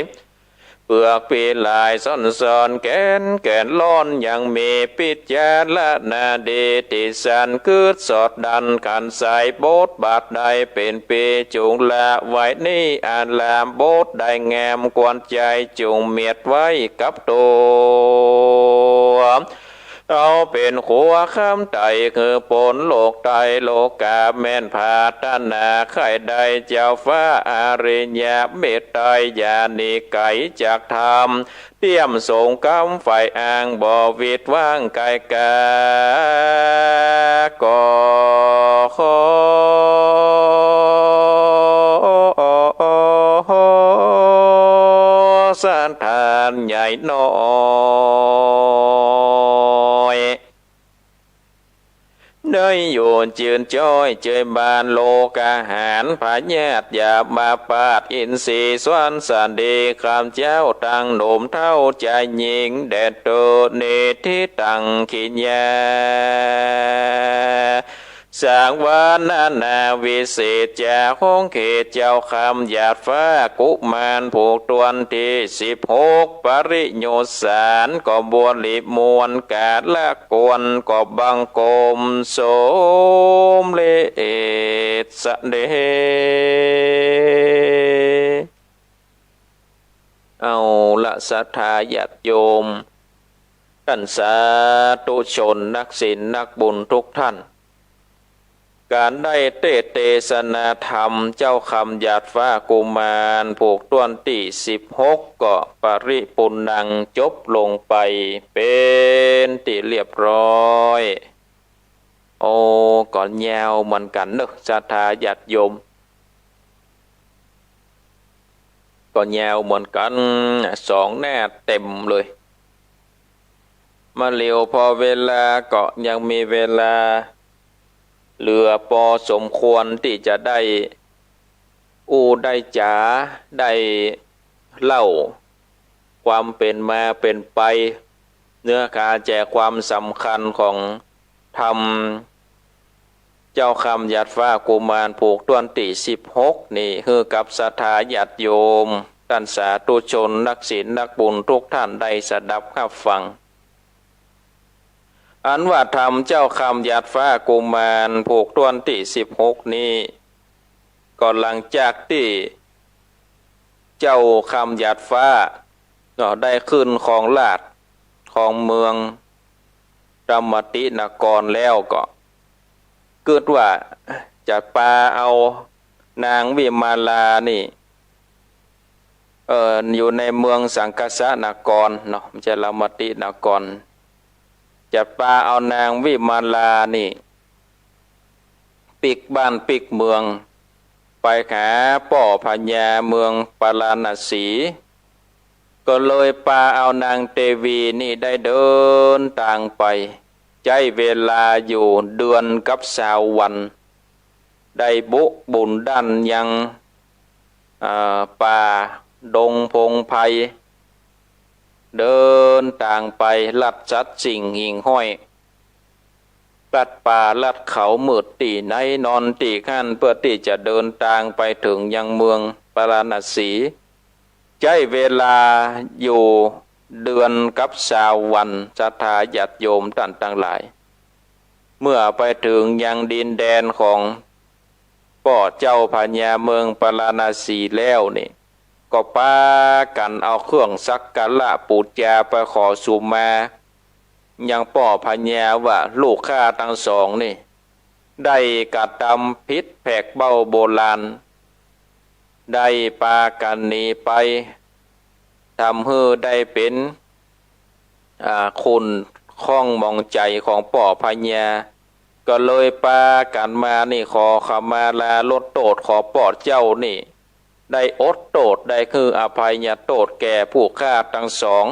เปื้อกปี้หลายซ้อนๆ แก๋นแก๋นร้อน ยังมีปิจารณาดี ตี้สันกึ๊ดสอดดัน ขันใสบทบาทใดเป๋นปี้ จุ่งละไว้นี้อาราม บทใดแงมกวนใจ๋ จุ่งเมียดไว้กับตั๋ว เอาเป๋นขัวค้ำไต่ หื้อป๊นโลกไตโลก๋า แม่นผาถนาใค่ได้ เจ้าฟ้าอริยะเมตไตรยานิไกย จักธรรมเตี้ยมสงกำ ใฝ่อ้างบ่หวิดหว้างไก๋กา ก็ขอศรัทธาใหญ่น้อย ได้อยู่จืนจ้อยเจยบาน โลกาหารพยาธิยามาพาธ อินทรีย์สวนสันดี ข้าพเจ้าตังหนุ่มเฒ่าจายญิง แด่เตอนิธิตังขิญญา สางวานานาวิเศษจา ของเขตเจ้าคำหยาดฟ้ากุมาร ผูกต้วนตี้สิบหก ปริโยชน์สาร ก็บริมวลกาละกวน ก็บังคมสมเร็จเสด็จ เอาละศรัทธาญาติโยม ต้านสาธุชนนักศีลนักบุญทุกท่าน ก๋านได้เตสน์เตสนาธรรมเจ้าคำหยาดฟ้ากุมาร ผูกต้วนตี้สิบหก ก็ปริปูรณัง จบลงไปเป๋นตี้เรียบร้อย โอ้ ก็ยาวเหมือนกั๋นเนาะ ศรัทธาญาติโยม ก็ยาวเหมือนกั๋น สองหน้าเต็มเลย มาเหลียวผ่อเวลาก็ยังมีเวลาเหลือปอสมควรตี้จะได้อู้ได้จ๋า ได้เล่าความเป๋นมาเป๋นไป เนื้อหาใจ๋ความสำคัญของธรรม เจ้าคำหยาดฟ้ากุมารผูกต้วนตี้สิบหกนี่ หื้อกับศรัทธาญาติโยม ต้านสาธุชนนักศีลนักบุญทุกท่านได้สดับฮับฟัง อันว่าธรรมเจ้าคำหยาดฟ้ากุมารผูกต้วนตี้สิบหกนี้ ก็หลังจากตี้เจ้าคำหยาดฟ้าเนาะ ได้ขึ้นครองราชย์ครองเมืองรามตินครแล้วก็ กึ๊ดว่าจะปาเอานางวิมาลานี่ เอ่อ อยู่ในเมืองสังคสนครเนาะ บ่ใจ้รามตินคร จะปาเอานางวิมาลานี่ ปิ๊กบ้านปิ๊กเมือง ไปหาป้อพญาเมืองปาราณสี ก็เลยปาเอานางเตวีนี่ได้เดินตางไป ใจ๊เวลาอยู่เดือนกับซาววัน ได้บุกบุ๋นดั้นยัง อ่า ป่าดงพงไพร เดินตางไปลัดสัตว์สิ่งหิ่งห้อย ลัดป่าลัดเขา มืดตี้ไหนนอนตี้หั้น เปื้อตี้จะเดินตางไปเถิงยังเมืองปาราณสี ใจ๊เวลาอยู่เดือนกับซาววัน ศรัทธาญาติโยมต้านตังหลาย เมื่อไปเถิงยังดินแดนของป้อเจ้าพญาเมืองปาราณสีแล้วนี่ ก็ปากั๋นเอาเครื่องสักการะปู๋จาไปขอสุมา ยังป้อพญาว่าลูกข้าตังสองนี่ ได้กระตำผิดแผกเบ้าโบราณ ได้ปากั๋นหนีไป ทำหื้อได้เป๋น อ่า ขุ่นข้องหมองใจ๋ของป้อพญา ก็เลยปากั๋นมานี่ขอขมาลาลดโต้ษ ขอป้อเจ้านี่ ได้อดโต้ษ ได้หื้ออภัยโต้ษแก่ผู้ข้าตังสอง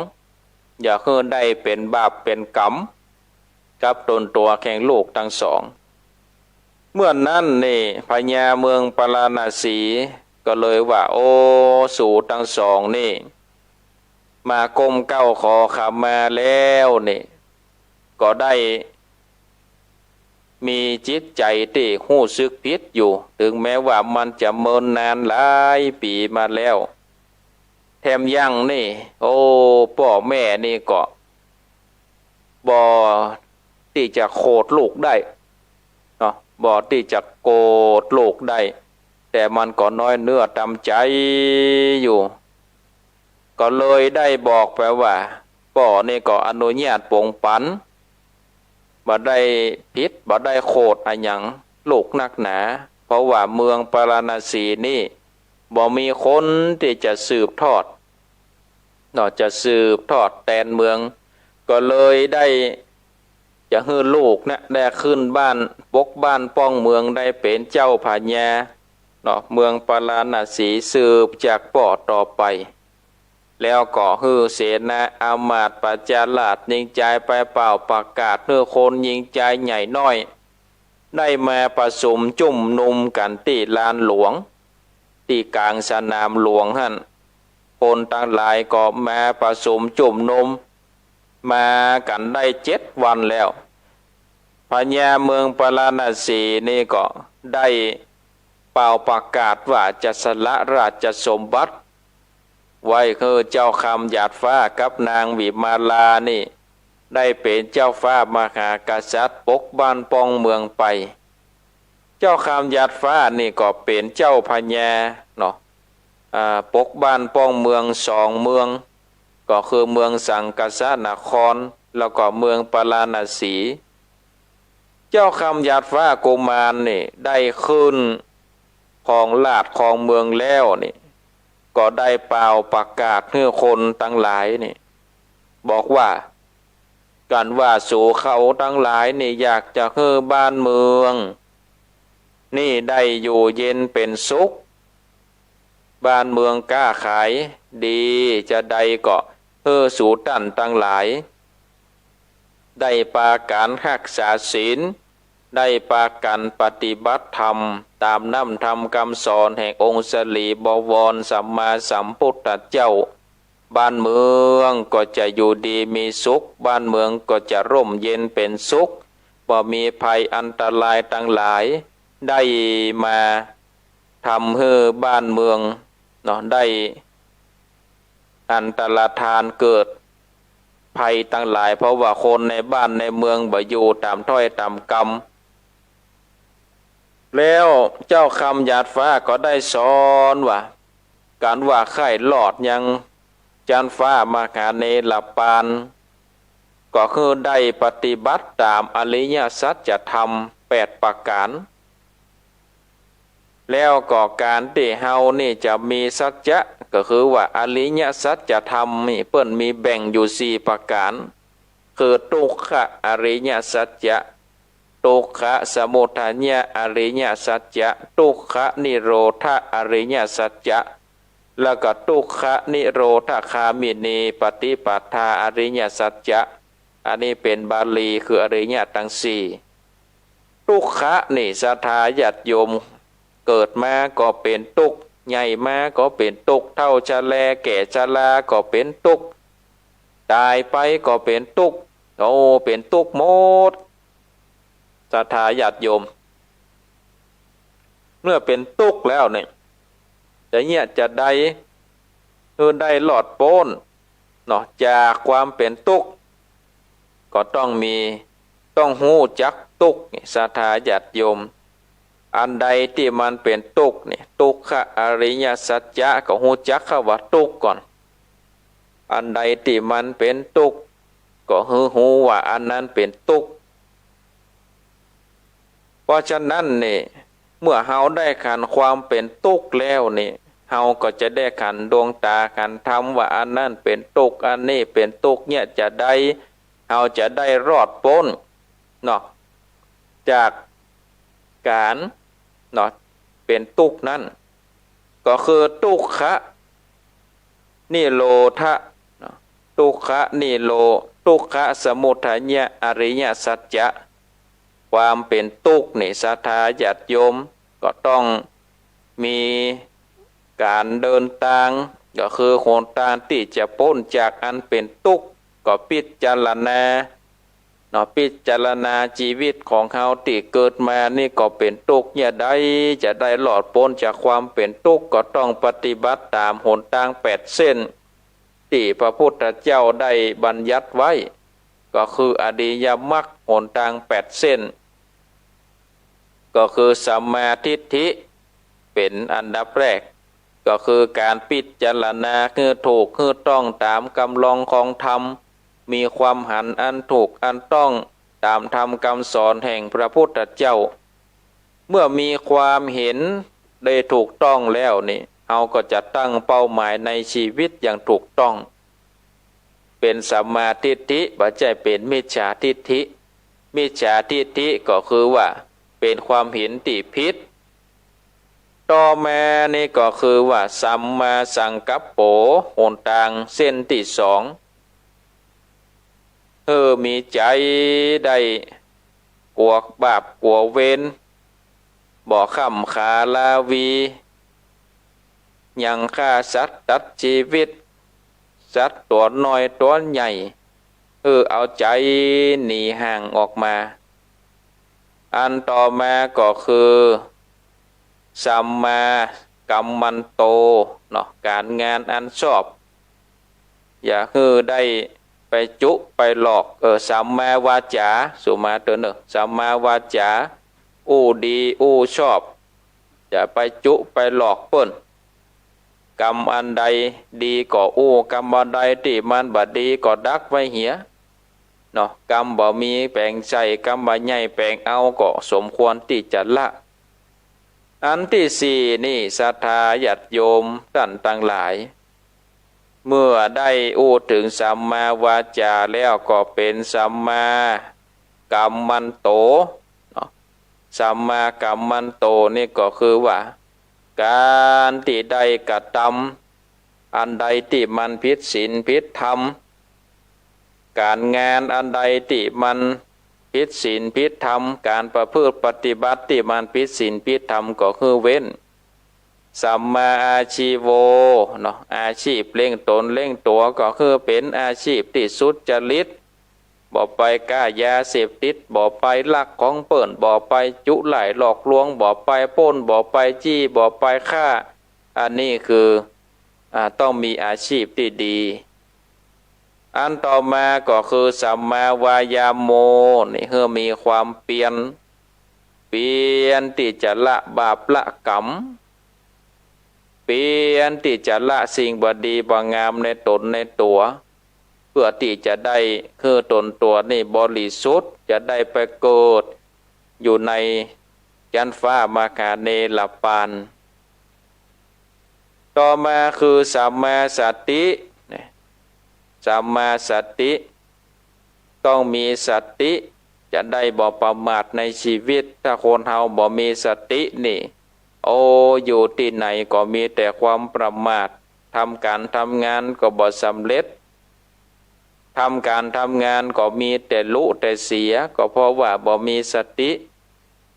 อย่าหื้อได้เป๋นบาปเป๋นก๋รรม กับต๋นตั๋วแห่งลูกตังสอง เมื่อนั้นนี่พญาเมืองปาราณสีก็เลยว่า โอ้ สูตังสองนี่ มาก้มเก้าขอขมาแล้วนี่ ก็ได้มีจิตใจ๋ตี้ฮู้สึกผิดอยู่ เถิงแม้ว่ามันจะเมินนานหลายปี๋มาแล้ว แถมยังนี่ โอ้ ป้อแม่นี่ก็บ่ตี้จะโขดลูกได้เนาะ บ่ตี้จะโกรธลูกได้ แต่มันก็น้อยเนื้อต่ำใจ๋อยู่ ก็เลยได้บอกไปว่า ป้อนี่ก็อนุญาตปงปัน บ่ได้ผิด บ่ได้โขดอะหยังลูกนักหนา เพราะว่าเมืองปาราณสีนี่ บ่มีคนตี้จะสืบทอด เนาะ จะสืบทอดแตนเมือง ก็เลยได้จะหื้อลูกนะ ได้ขึ้นบ้าน ปกบ้านป้องเมือง ได้เป๋นเจ้าพญา เนาะ เมืองปาราณสีสืบจากป้อต่อไป แล้วก็หื้อเสนาอามาตย์ประชาราษฎร์ยิงจายไปเป่าประกาศหื้อคนยิงจายใหญ่น้อย ได้มาประชุมจุมนุมกั๋นตี้ลานหลวง ตี้ก๋างสนามหลวงหั้น คนตังหลายก็มาประชุมจุมนุม มากั๋นได้เจ็ดวันแล้ว พญาเมืองปาราณสีนี่ก็ได้เป่าประกาศว่าจะสละราชสมบัติ ไว้หื้อเจ้าคำหยาดฟ้ากับนางวิมาลานี่ ได้เป๋นเจ้าฟ้ามหากษัตริย์ปกบ้านป้องเมืองไป เจ้าคำหยาดฟ้านี่ก็เป๋นเจ้าพญาเนาะ อ่า ปกบ้านป้องเมืองสองเมือง ก็คือเมืองสังกสนคร แล้วก็เมืองปาราณสี เจ้าคำหยาดฟ้ากุมารนี่ได้ขึ้นครองราชย์ครองเมืองแล้วนี่ ก็ได้เป่าประกาศหื้อคนตังหลายนี่ บอกว่า กั๋นว่าสูเขาตังหลายนี่อยากจะหื้อบ้านเมืองนี่ได้อยู่เย็นเป๋นสุข บ้านเมืองก๊าขายดีจาใดก็หื้อสูต้านตังหลาย ได้ปากั๋นฮักษาศีล ได้ปากั๋นปฏิบัติธรรม ต๋ามน้ำธรรมกำสอนแห่งองค์สรีบวรสัมมาสัมพุทธเจ้า บ้านเมืองก็จะอยู่ดีมีสุข บ้านเมืองก็จะร่มเย็นเป๋นสุข บ่มีภัยอันตรายตังหลาย ได้มาทำหื้อบ้านเมืองเนาะ ได้อันตรธานเกิดภัยตังหลาย เพราะว่าคนในบ้านในเมืองบ่อยู่ต๋ามถ้อยต๋ามกำ แล้วเจ้าคำหยาดฟ้าก็ได้สอนว่า กั๋นว่าใค่รอดยังจั๊นฟ้ามหาเนรปาน ก็คือได้ปฏิบัติต๋ามอริยสัจธรรมแปดประก๋าน แล้วก็ก๋านตี้เฮานี่จะมีสัจจะ ก็คือว่าอริยสัจธรรมนี่เปิ้นมีแบ่งอยู่สี่ประก๋าน คือทุกขะอริยสัจจะ ทุกขะสมุทัยะอริยสัจจะ ทุกขะนิโรธะอริยสัจจะ แล้วก็ทุกขะนิโรธคามินีปฏิปทาอริยสัจจะ อันนี้เป๋นบาลี คืออริยะตังสี่ ทุกขะนี่ศรัทธาญาติโยม เกิดมาก็เป๋นตุ๊กข์ ใหญ่มาก็เป๋นตุ๊กข์ เฒ่าชะแลแก่ชราก็เป๋นตุ๊กข์ ต๋ายไปก็เป๋นตุ๊กข์ โอ้ เป๋นตุ๊กข์หมด ศรัทธาญาติโยม เมื่อเป๋นตุ๊กข์แล้วเนี่ย จะเยียะจาใด หื้อได้รอดป๊นเนาะ จากความเป๋นตุ๊กข์ ก็ต้องมี ต้องฮู้จักตุ๊กข์นี่ ศรัทธาญาติโยม อันใดตี้มันเป๋นตุ๊กข์นี่ ทุกขะอริยสัจจะ ก็ฮู้จักคำว่าตุ๊กข์ก่อน อันใดตี้มันเป๋นตุ๊กข์ ก็หื้อฮู้ว่าอันนั้นเป๋นตุ๊กข์ เพราะฉะนั้นนี่ เมื่อเฮาได้หันความเป๋นตุ๊กข์แล้วนี่ เฮาก็จะได้หันดวงต๋าหันธรรมว่าอันนั้นเป๋นตุ๊กข์ อันนี้เป๋นตุ๊กข์ เยียะจาใด เฮาจะได้รอดป๊นเนาะ จากก๋านเนาะ เป๋นตุ๊กข์นั้น ก็คือทุกขะนิโรธะเนาะ ทุกขะนิโร ทุกขะสมุทัยะอริยสัจจะ ความเป๋นตุ๊กข์นี่ ศรัทธาญาติโยม ก็ต้องมีก๋านเดินตาง ก็คือหนตางตี้จะป๊นจากอันเป๋นตุ๊กข์ ก็พิจารณา นาะ พิจารณาจีวิตของเฮาตี้เกิดมานี่ก็เป๋นตุ๊กข์เยียะใด จะได้รอดป๊นจากความเป๋นตุ๊กข์ ก็ต้องปฏิบัติต๋ามหนตางแปดเส้น ตี้พระพุทธเจ้าได้บัญญัติไว้ ก็คืออริยมรรคหนตางแปดเส้น ก็คือสัมมาทิฏฐิเป๋นอันดับแรก ก็คือก๋านพิจารณาหื้อถูกหื้อต้องต๋ามกำลองของธรรม มีความหันอันถูกอันต้องต๋ามธรรมกำสอนแห่งพระพุทธเจ้า เมื่อมีความหันได้ถูกต้องแล้วนี่ เฮาก็จะตั้งเป้าหมายในจีวิตอย่างถูกต้อง เป๋นสัมมาทิฏฐิ บ่ใจ้เป๋นมิจฉาทิฏฐิ มิจฉาทิฏฐิก็คือว่าเป๋นความหันตี้ผิด ต่อมานี่ก็คือว่าสัมมาสังกัปโป หนตางเส้นตี้สอง หื้อมีใจ๋ได้กั๋วบาปกั๋วเวร บ่ค่ำขาลาวี ยังฆ่าสัตว์ตัดจีวิต สัตว์ตั๋วน้อยตั๋วใหญ่ หื้อเอาใจ๋หนีห่างออกมา อันต่อมาก็คือ สัมมากัมมันโต เนาะ ก๋านงานอันชอบ อย่าหื้อได้ไปจุไปหลอก เออ สัมมาวาจา สุมาเตอร์เนอะ สัมมาวาจา อู้ดีอู้ชอบ อย่าไปจุไปหลอกเปิ้น กรรมอันใดดีก็อู้ กรรมอันใดตี้มันบ่ดีก็ดักไว้เหีย เนาะ กรรมบ่มีแป๋งใส่ กรรมบ่ใหญ่แป๋งเอา ก็สมควรตี้จะละ อันตี้สี่นี่ ศรัทธาญาติโยมต้านตังหลาย เมื่อได้อู้เถิงสัมมาวาจาแล้วก็เป๋นสัมมากัมมันโต เนาะ สัมมากัมมันโตนี่ก็คือว่า ก๋านตี้ได้กระตำอันใดตี้มันผิดศีลผิดธรรม ก๋านงานอันใดตี้มันผิดศีลผิดธรรม ก๋านประพฤติปฏิบัติตี้มันผิดศีลผิดธรรมก็หื้อเว้น สัมมาอาชีโว เนาะ อาชีพเลี้ยงตนเลี้ยงตั๋วก็หื้อเป๋นอาชีพตี้สุจริต บ่ไปก๊ายาเสพติด บ่ไปลักของเปิ้น บ่ไปจุไล่หลอกลวง บ่ไปปล้น บ่ไปจี้ บ่ไปฆ่า อันนี้คือ อ่า ต้องมีอาชีพตี้ดี อันต่อมาก็คือสัมมาวายาโม นี่หื้อมีความเปียร เปียรตี้จะละบาปละกรรม เปียรตี้จะละสิ่งบ่ดีบ่งามในตนในตั๋ว เพื่อตี้จะได้หื้อตนตั๋วนี่บริสุทธิ์ จะได้ไปเกิดอยู่ในจั๊นฟ้ามหาเนรปาน ต่อมาคือสัมมาสติ เนี่ย สัมมาสติ ต้องมีสติ จะได้บ่ประมาทในจีวิต ถ้าคนเฮาบ่มีสตินี่ โอ้ อยู่ตี้ไหนก็มีแต่ความประมาท ทำก๋านทำงานก็บ่สำเร็จ ทำก๋านทำงานก็มีแต่ลุแต่เสีย ก็เพราะว่าบ่มีสติ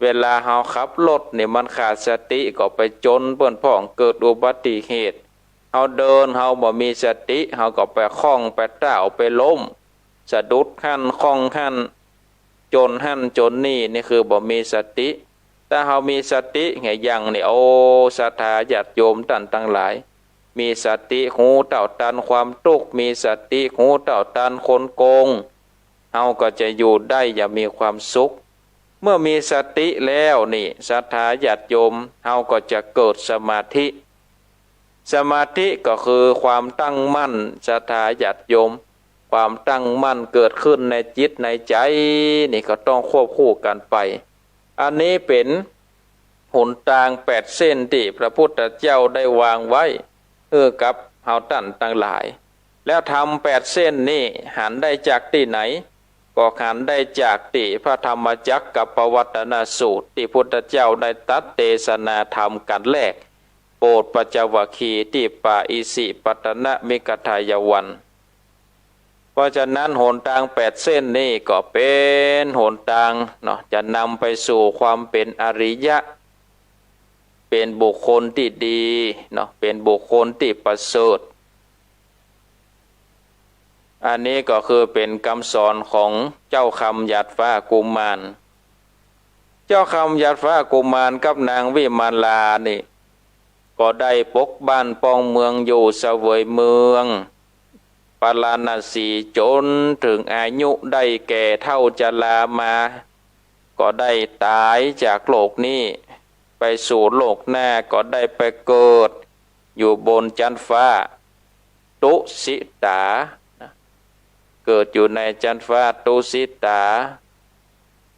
เวลาเฮาขับรถนี่มันขาดสติก็ไปจนเปิ้นพ่อง เกิดอุบัติเหตุ เฮาเดินเฮาบ่มีสติ เฮาก็ไปคว่ำไปต้าวไปล้ม สะดุดหั้นคว่ำหั้น จนหั้นจนนี่ นี่คือบ่มีสติ ถ้าเฮามีสติเหียหยั่งนี่ โอ้ ศรัทธาญาติโยมต้านตังหลาย มีสติฮู้เต้าตันความตุ๊กข์ มีสติฮู้เต้าตันคนโกง เฮาก็จะอยู่ได้อย่างมีความสุข เมื่อมีสติแล้วนี่ ศรัทธาญาติโยม เฮาก็จะเกิดสมาธิ สมาธิก็คือความตั้งมั่น ศรัทธาญาติโยม ความตั้งมั่นเกิดขึ้นในจิตในใจ๋ นี่ก็ต้องควบคู่กั๋นไป อันนี้เป๋นหนตางแปดเส้นตี้พระพุทธเจ้าได้วางไว้หื้อกับเฮาต้านตังหลาย แล้วธรรมแปดเส้นนี่หันได้จากตี้ไหน ก็หันได้จากตี้พระธรรมจักรกัปปวัตตนสูตร ตี้พุทธเจ้าได้ตรัสเตสนาธรรมกัณฑ์แรก โปรดปัญจวัคคีย์ตี้ป่าอิสิปตนมิกทายวัน เพราะฉะนั้นหนตางแปดเส้นนี่ก็เป๋นหนตางเนาะ จะนำไปสู่ความเป๋นอริยะ เป๋นบุคคลตี้ดีเนาะ เป๋นบุคคลตี้ประเสริฐ อันนี้ก็คือเป๋นกำสอนของเจ้าคำหยาดฟ้ากุมาร เจ้าคำหยาดฟ้ากุมารกับนางวิมาลานี่ ก็ได้ปกบ้านป้องเมืองอยู่เสวยเมืองปาราณสีจ๋นเถิงอายุได้แก่เฒ่าจรามา ก็ได้ต๋ายจากโลกนี้ ไปสู่โลกหน้าก็ได้ไปเกิดอยู่บนจั๊นฟ้า ตุสิตานะ เกิดอยู่ในจั๊นฟ้าตุสิตา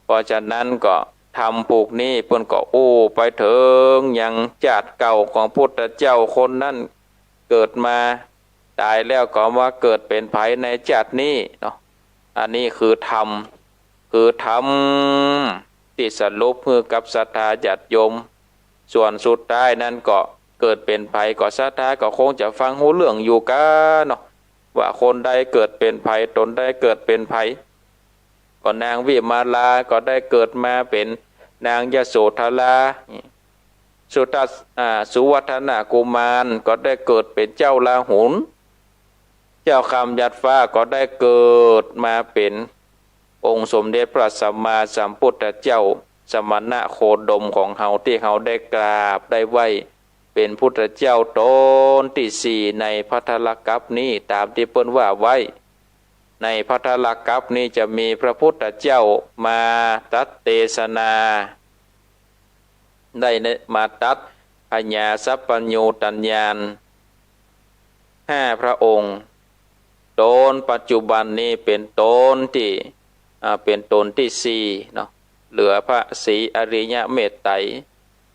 เพราะฉะนั้นก็ธรรมผูกนี้เปิ้นก็อู้ไปเถิงยังจาติเก่าของพุทธเจ้าคนนั้น เกิดมาต๋ายแล้วก็มาเกิดเป๋นใผในจาตินี้เนาะ อันนี้คือธรรม คือธรรมตี้สรุปหื้อกับศรัทธาญาติโยม ส่วนสุดท้ายนั้นก็เกิดเป๋นใผก็ศรัทธาก็คงจะฟังฮู้เรื่องอยู่ก้าเนาะ ว่าคนใดเกิดเป๋นใผ ต๋นใดเกิดเป๋นใผ ก็นางวิมาลาก็ได้เกิดมาเป๋นนางยโสธรา สุทัศน์ อ่า สุวัฒนกุมารก็ได้เกิดเป๋นเจ้าราหุล เจ้าคำหยาดฟ้าก็ได้เกิดมาเป๋นองค์สมเด็จพระสัมมาสัมพุทธเจ้า สมณโคดมของเฮาตี้เฮาได้กราบได้ไหว้ เป๋นพุทธเจ้าต๋นตี้สี่ในภัททรกัปปะนี้ ต๋ามตี้เปิ้นว่าไว้ ในภัททรกัปปะนี้จะมีพระพุทธเจ้ามาตรัสเตสนา ได้มาตรัสผญาสัพพัญญูตญาณห้าพระองค์ ต๋นปัจจุบันนี้เป๋นต๋นตี้ อ่า เป๋นต๋นตี้สี่เนาะ เหลือพระศรีอริยเมตไตร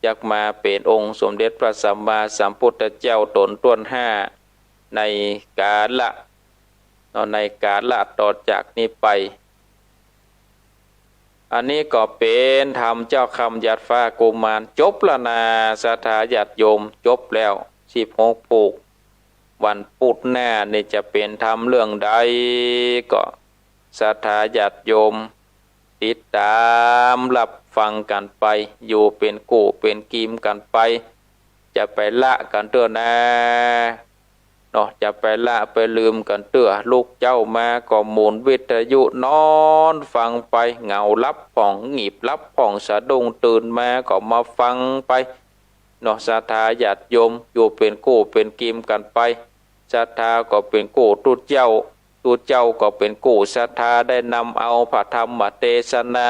จักมาเป๋นองค์สมเด็จพระสัมมาสัมพุทธเจ้าต๋นต้วนห้า ในกาละ เนาะ ในกาละต่อจากนี้ไป อันนี้ก็เป๋นธรรมเจ้าคำหยาดฟ้ากุมาร จบละนาศรัทธาญาติโยม จบแล้วสิบหกผูก วันพุธหน้านี่จะเป๋นธรรมเรื่องใด ก็ศรัทธาญาติโยม ติดต๋ามฮับฟังกั๋นไป อยู่เป๋นกู้เป๋นกีมกั๋นไป จะไปละกั๋นเตื้อนา เนาะ จะไปละไปลืมกั๋นเตื้อ ลุกเจ๊ามาก็หมุนวิทยุนอนฟังไป เหงาหลับพ่อง งีบหลับพ่อง สะดุ้งตื่นมาก็มาฟังไป เนาะ ศรัทธาญาติโยม อยู่เป๋นกู้เป๋นกีมกั๋นไป ศรัทธาก็เป๋นกู้ตุ๊เจ้า ตุ๊เจ้าก็เป๋นกู้ศรัทธา ได้นำเอาพระธรรมเตสนา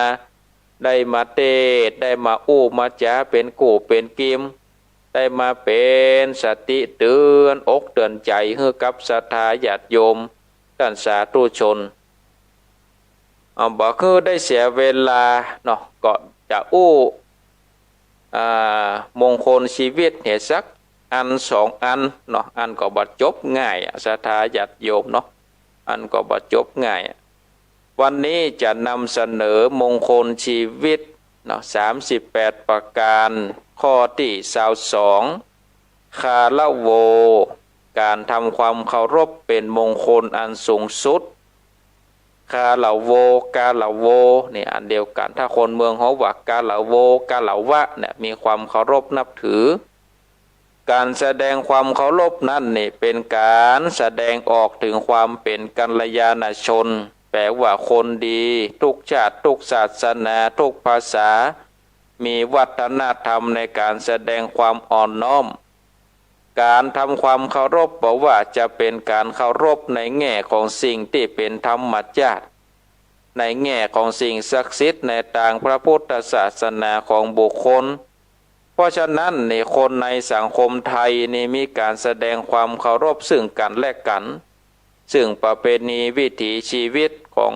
ได้มาเตสน์ ได้มาอู้มาจ๋าเป๋นกู้เป๋นกีม ได้มาเป๋นสติเตื๋อนอกเตื๋อนใจ๋หื้อกับศรัทธาญาติโยมต้านสาธุชน เอา บ่หื้อได้เสียเวลาเนาะ ก็จะอู้ อ่า มงคลชีวิตเหียสักอันสองอันเนาะ อันก็บ่จบง่ายอะ ศรัทธาญาติโยมเนาะ อันก็บ่จบง่ายอะ วันนี้จะนำเสนอมงคลชีวิตเนาะ สามสิบแปดประก๋าน ข้อตี้ซาวสอง คาระโว ก๋านทำความเคารพเป๋นมงคลอันสูงสุด คาระโว คาระโว นี่อันเดียวกั๋น ถ้าคนเมืองเฮาว่ากาละโว คารวะเนี่ย มีความเคารพนับถือ ก๋านแสดงความเคารพนั้นนี่เป๋นก๋านแสดงออกเถิงความเป๋นกัลยาณชน แปล๋ว่าคนดี ทุกชาติ ทุกศาสนา ทุกภาษา มีวัฒนธรรมในก๋านแสดงความอ่อนน้อม ก๋านทำความเคารพบ่ว่าจะเป๋นก๋านเคารพในแง่ของสิ่งตี้เป๋นธรรมชาติ ในแง่ของสิ่งศักดิ์สิทธิ์ในตางพระพุทธศาสนาของบุคคล เพราะฉะนั้นนี่คนในสังคมไทยนี่มีก๋านแสดงความเคารพซึ่งกั๋นและกั๋น ซึ่งประเพณีวิถีชีวิตของ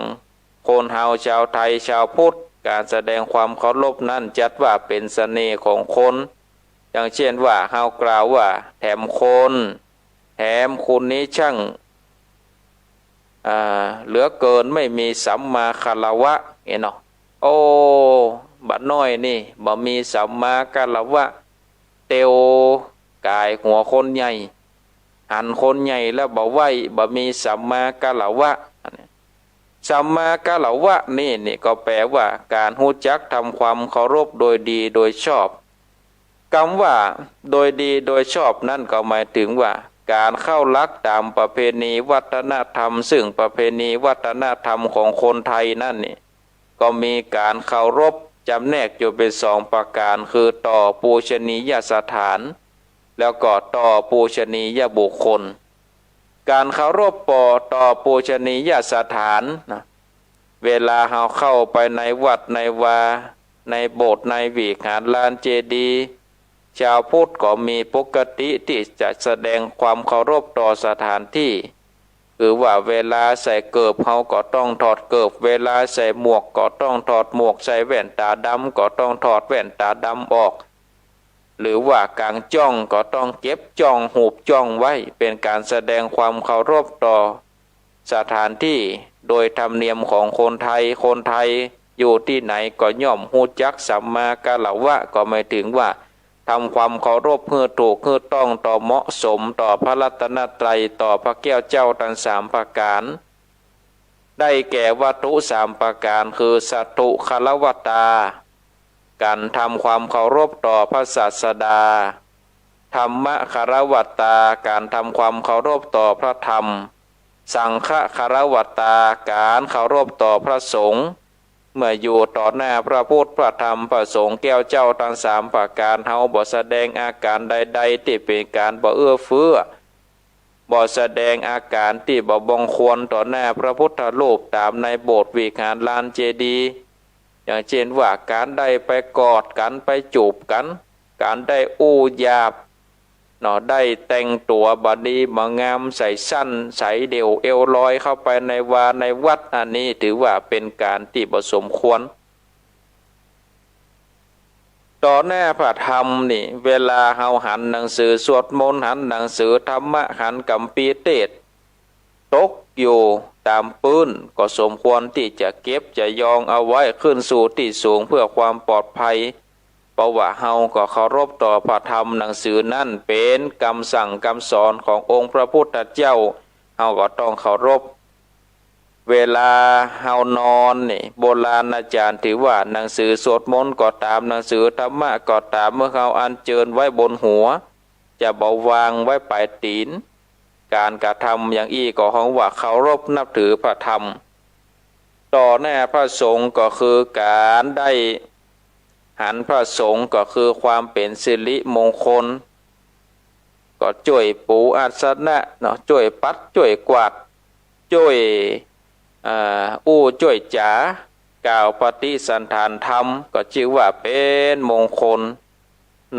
คนเฮาชาวไทยชาวพุทธ ก๋านแสดงความเคารพนั้นจัดว่าเป๋นเสน่ห์ของคน อย่างเช่นว่าเฮากล่าวว่า แถมคน แถมคุณนี้ช่าง อ่า เหลือเกิน ไม่มีสัมมาคารวะ เหียเนาะ โอ้ บ่าน้อยนี่บ่มีสัมมาคารวะ เตียวก๋ายหัวคนใหญ่ หันคนใหญ่แล้วบ่ไหว้ บ่มีสัมมาคารวะ สัมมาคารวะนี่ นี่ก็แปล๋ว่าก๋านฮู้จักทำความเคารพโดยดีโดยชอบ กำว่าโดยดีโดยชอบนั้นก็หมายเถิงว่า ก๋านเข้าหลักต๋ามประเพณีวัฒนธรรม ซึ่งประเพณีวัฒนธรรมของคนไทยนั้นนี่ ก็มีก๋านเคารพจ๋ำแนกอยู่เป๋นสองประก๋าน คือต่อปูชนียสถาน แล้วก็ต่อปูชนียบุคคล ก๋านเคารพปอ ต่อปูชนียสถานนะ เวลาเฮาเข้าไปในวัดในวา ในโบสถ์ในวิหารลานเจดีย์ จาวพุทธก็มีปกติตี้จะแสดงความเคารพต่อสถานตี้ คือว่าเวลาใส่เกิบเฮาก็ต้องถอดเกิบ เวลาใส่หมวกก็ต้องถอดหมวก ใส่แว่นต๋าดำก็ต้องถอดแว่นต๋าดำออก หรือว่าก๋างจ้องก็ต้องเก็บจ้อง หุบจ้องไว้ เป๋นก๋านแสดงความเคารพต่อสถานตี้ โดยธรรมเนียมของคนไทย คนไทยอยู่ตี้ไหนก็ย่อมฮู้จักสัมมาคารวะ ก็หมายถึงว่าทำความเคารพหื้อถูกหื้อต้อง ต่อเหมาะสมต่อพระรัตนตรัย ต่อพระแก้วเจ้าตังสามประก๋าน ได้แก่วัตถุสามประก๋าน คือ สัตถุคารวตา ก๋านทำความเคารพต่อพระศาสดา ธัมมคารวตา ก๋านทำความเคารพต่อพระธรรม สังฆคารวตา ก๋านเคารพต่อพระสงฆ์ เมื่ออยู่ต่อหน้าพระพุทธ พระธรรม พระสงฆ์ แก้วเจ้าตังสามประก๋าน เฮาบ่แสดงอาก๋านใดๆ ตี้เป๋นก๋านบ่เอื้อเฟื้อ บ่แสดงอาก๋านตี้บ่บังควรต่อหน้าพระพุทธรูป ต๋ามในโบสถ์วิหารลานเจดีย์ อย่างเจ้นว่าก๋านได้ไปกอด ก๋านไปจูบกั๋น ก๋านได้อู้หยาบเนาะ ได้แต่งตั๋วบ่ดีบ่งาม ใส่สั้นใส่เดี่ยวเอวลอยเข้าไปในวาในวัด อันนี้ถือว่าเป๋นก๋านตี้บ่สมควร ต่อหน้าพระธรรมนี่ เวลาเฮาหันหนังสือสวดมนต์ หันหนังสือธรรมะ หันคัมภีร์เตสน์ ตกอยู่ต๋ามปื๊น ก็สมควรตี้จะเก็บจะยองเอาไว้ขึ้นสู่ตี้สูงเพื่อความปลอดภัย เพราะว่าเฮาก็เคารพต่อพระธรรม หนังสือนั้นเป๋นกำสั่งกำสอนขององค์พระพุทธเจ้า เฮาก็ต้องเคารพ เวลาเฮานอนนี่ โบราณอาจ๋ารย์ถือว่าหนังสือสวดมนต์ก็ต๋าม หนังสือธรรมะก็ต๋าม เมื่อเฮาอัญเจิญไว้บนหัว จะบ่วางไว้ป๋ายตี๋น ก๋านกระทำอย่างอี้ก็ฮ้องว่าเคารพนับถือพระธรรม ต่อหน้าพระสงฆ์ก็คือก๋านได้หันพระสงฆ์ ก็คือความเป๋นสิริมงคล ก็จ้วยปูอาสนะเนาะ จ้วยปัด จ้วยกวาด จ้วย อ่า อู้จ้วยจ๋า กล่าวปฏิสันถานธรรม ก็จื้อว่าเป๋นมงคล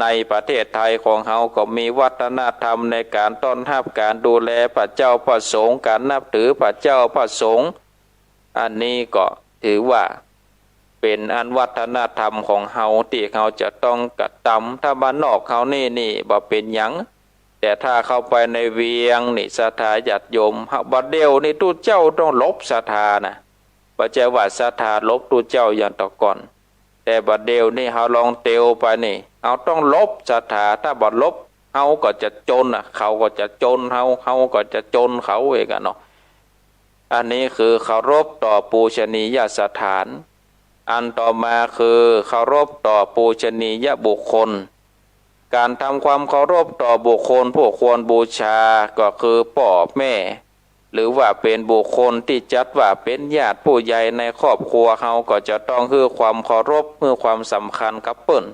ในประเทศไทยของเฮาก็มีวัฒนธรรมในก๋านต้อนฮับ ก๋านดูแลพระเจ้าพระสงฆ์ ก๋านนับถือพระเจ้าพระสงฆ์ อันนี้ก็ถือว่าเป๋นอันวัฒนธรรมของเฮาตี้เฮาจะต้องกระตำ ถ้าบ้านนอกเฮานี่นี่บ่เป๋นหยัง แต่ถ้าเข้าไปในเวียงนี่ ศรัทธาญาติโยม บัดเดี่ยวนี่ตุ๊เจ้าต้องหลบศรัทธานะ บ่ใจ้ว่าศรัทธาหลบตุ๊เจ้าอย่างแต่ก่อน แต่บัดเดี่ยวนี่เฮาลองเตียวไปนี่ เฮาต้องหลบศรัทธา ถ้าบ่หลบ เฮาก็จะจนน่ะ เขาก็จะจนเฮา เฮาก็จะจนเขาเองอะเนาะ อันนี้คือเคารพต่อปูชนียสถาน อันต่อมาคือเคารพต่อปูชนียบุคคล ก๋านทำความเคารพต่อบุคคลผู้ควรบูชา ก็คือป้อแม่ หรือว่าเป๋นบุคคลตี้จัดว่าเป๋นญาติผู้ใหญ่ในครอบครัว เฮาก็จะต้องหื้อความเคารพ หื้อความสำคัญกับเปิ้น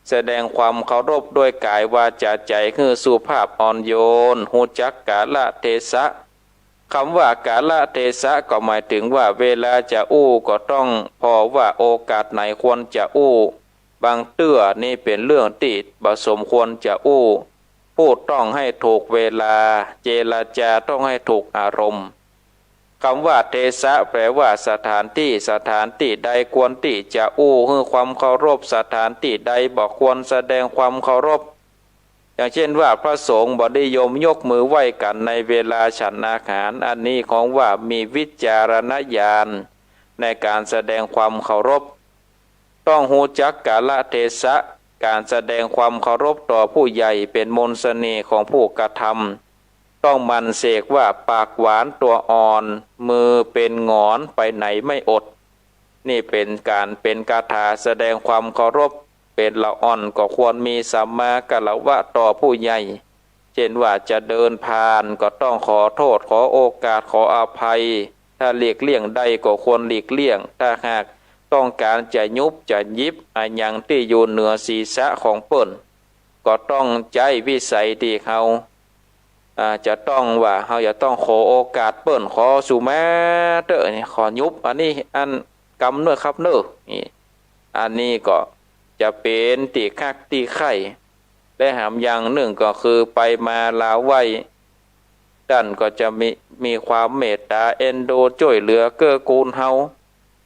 แสดงความเคารพด้วยก๋าย วาจา ใจ๋ หื้อสุภาพอ่อนโยน ฮู้จักกาละเทศะ กำว่ากาละเทศะก็หมายถึงว่าเวลาจะอู้ก็ต้องผ่อว่าโอกาสไหนควรจะอู้ บางเตื้อนี่เป๋นเรื่องตี้บ่สมควรจะอู้ พูดต้องหื้อถูกเวลา เจรจาต้องหื้อถูกอารมณ์ กำว่าเทศะแปลว่าสถานตี้ สถานตี้ใดควรตี้จะอู้หื้อความเคารพ สถานตี้ใดบ่ควรแสดงความเคารพ อย่างเจ้นว่าพระสงฆ์บ่นิยมยกมือไหว้กั๋นในเวลาฉันอาหาร อันนี้ฮ้องว่ามีวิจารณญาณในก๋านแสดงความเคารพ ต้องฮู้จักกาละเทศะ ก๋านแสดงความเคารพต่อผู้ใหญ่เป๋นมนต์เสน่ห์ของผู้กระทำ ต้องหมั่นเสกว่าปากหวานตัวอ่อน มือเป๋นหงอนไปไหนไม่อด นี่เป๋นก๋าน เป๋นคาถาแสดงความเคารพ เป๋นละอ่อนก็ควรมีสัมมาคารวะต่อผู้ใหญ่ เช่นว่าจะเดินผ่านก็ต้องขอโต้ษ ขอโอกาส ขออภัย ถ้าหลีกเลี่ยงได้ก็ควรหลีกเลี่ยง ถ้าหากต้องก๋านจะยุบจะยิบอะหยังตี้อยู่เหนือศีรษะของเปิ้น ก็ต้องใจ๊วิสัยตี้เฮา อ่า จะต้องว่าเฮาจะต้องขอโอกาสเปิ้น ขอสูมาเต๊อะ นี่ขอยุบอันนี้ อันกำเน้อครับเน้อ นี่ อันนี้ก็จะเป๋นตี้คักตี้ใค่ และแหมอย่างนึ่งก็คือไปมาลาไหว้ ต้านก็จะมี มีความเมตต๋าเอ็นดูจ้วยเหลือเกื้อกูลเฮา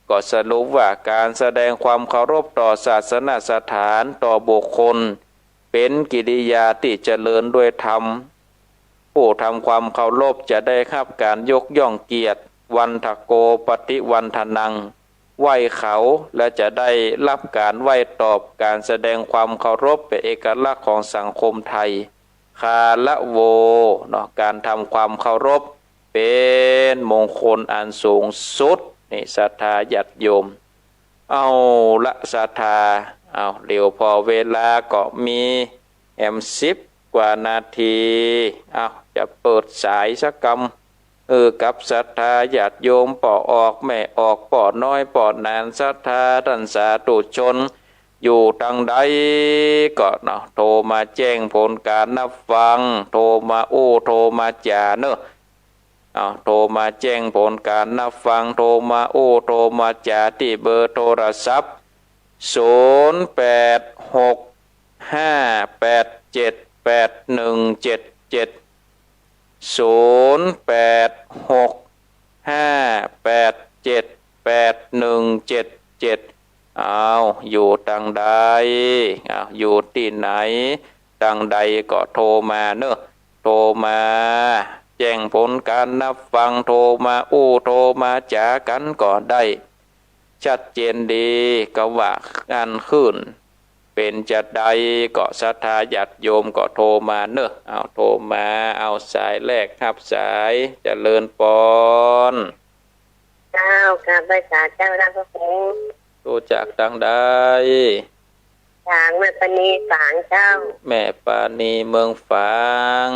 ก็สรุปว่าก๋านแสดงความเคารพต่อศาสนสถาน ต่อบุคคล เป๋นกิริยาตี้เจริญด้วยธรรม ผู้ทำความเคารพจะได้ฮับก๋านยกย่องเกียรติ วันทะโก ปฏิวันทนัง ไหว้เขา และจะได้ฮับก๋านไหว้ตอบ ก๋านแสดงความเคารพเป๋นเอกลักษณ์ของสังคมไทย คาระโว เนาะ ก๋านทำความเคารพเป๋นมงคลอันสูงสุด นี่ศรัทธาญาติโยม เอาละศรัทธา เอา เหลียวผ่อเวลาก็มีแหมสิบกว่านาที เอา จะเปิดสายสักกำ เออ กับศรัทธาญาติโยมป้อออกแม่ออก ป้อน้อยป้อหนาน ศรัทธาต้านสาธุชน อยู่ตางใดก็เนาะ โทรมาแจ้งผลก๋านฮับฟัง โทรมาอู้ โทรมาจ๋าเนาะ เอา โทรมาแจ้งผลก๋านฮับฟัง โทรมาอู้ โทรมาจ๋าตี้เบอร์โทรศัพท์ ศูนย์แปดหกห้าแปดเจ็ดแปดหนึ่งเจ็ดเจ็ด ศูนย์แปดหกห้าแปดเจ็ดแปดหนึ่งเจ็ดเจ็ด เอา อยู่ตางใด เอา อยู่ตี้ไหน ตางใดก็โทรมาเนาะ โทรมาแจ้งผลก๋านฮับฟัง โทรมาอู้ โทรมาจ๋ากั๋นก็ได้ ชัดเจนดี กาว่าอั้นขึ้น เป๋นจาใดก็ศรัทธาญาติโยมก็โทรมาเนาะ เอา โทรมา เอา สายแรกฮับสาย เจริญปอน เจ้า กราบไหว้สาเจ้า พระครู โทรจากตางใด จากแม่ปาณีฝางเจ้า แม่ปาณีเมืองฝาง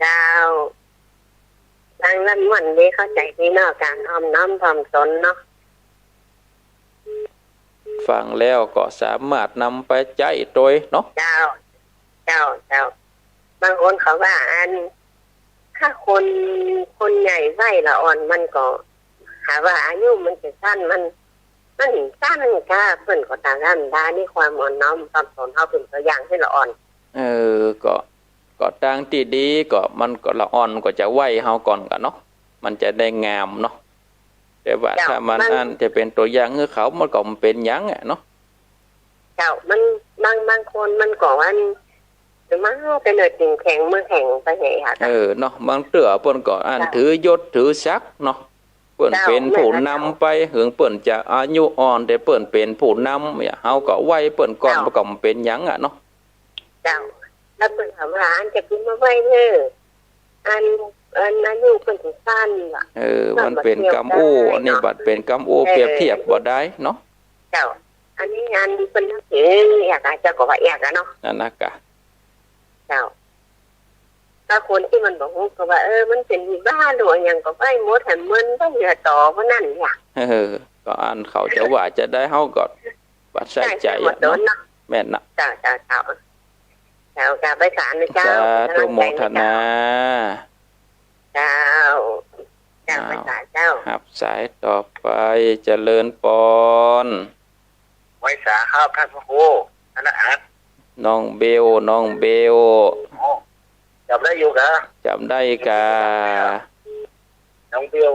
เจ้า ฟังแล้วม่วนดี เข้าใจ๋ดีเนาะ ก๋านอ่อนน้อมถ่อมตนเนาะ ฟังแล้วก็สามารถนำไปใจ๊ตวยเนาะ เจ้า เจ้า เจ้า บางคนเขาว่าอัน ถ้าคน คนใหญ่ไหว้ละอ่อนมันก็ หาว่าอายุมันจะสั้น มัน มันสั้นก้า เปิ้นก็ตางอั้นดา นี่ความอ่อนน้อมถ่อมตนเฮาเป๋นตัวอย่างหื้อละอ่อน เออ ก็ ก็ตางตี้ดีก็มันก็ละอ่อนก็จะไหว้เฮาก่อนก่ะเนาะ มันจะได้งามเนาะ แต่ว่า เจ้า ถ้ามัน บาง อั้นจะเป๋นตัวอย่างหื้อเขา มันก็บ่เป๋นหยังอะเนาะ เจ้า มัน บาง บางคนมันก็อัน มาแต่เนินแข็งเมืองแข็งไปไหนอะ เออ เนาะ บางเตื้อเปิ้นก็อั้น เจ้า ถือยศถือศักดิ์เนาะ เปิ้น เจ้า เป๋นผู้นำไป แม่นแล้วเจ้า เถิงเปิ้นจะอายุอ่อน แต่เปิ้นเป๋นผู้นำเนี่ย เฮาก็ไหว้เปิ้นก่อน เจ้า มันก็บ่เป๋นหยังอะเนาะ เจ้า แล้วเปิ้นถามว่าอันจะขึ้นมาไหว้เน้อ อัน อันอายุเปิ้นจะสั้นว่ะ เออ มันเป๋นกำอู้ อันนี้บัดเป๋นกำอู้ เออ เปรียบเทียบบ่ได้เนาะ เจ้า อันนี้อันเปิ้นนับถือเอียกอะ เจ้าก็ว่าเอียกอะเนาะ นั่นนะกะ เจ้า ถ้าคนตี้มันบ่ฮู้ก็ว่า เออ มันเป๋นบ้าหรือหยังก็ไหว้หมด แถมมันบ่เหลือต่อเพราะนั้นเนี่ย เออ ก็อั้นเขาจะว่าจะใด เฮาก็บ่ใส่ใจ๋อะเนาะ ใช่ ใช่ หมดโดนเนาะ แม่นนะ เจ้า เจ้า เจ้า เจ้า กราบไหว้สานะเจ้า สาธุ เป๋นก๋ำลังใจ๋นะเจ้า โมทนา เจ้า เจ้า อ้าว ไหว้สาเจ้า ฮับสายต่อไป เจริญปอน ไหว้สาครับท่านพระครู ท่านอาจารย์ น้องเบล น้องเบล โอ้ จ๋ำได้อยู่กา จ๋ำได้กา น้องเบล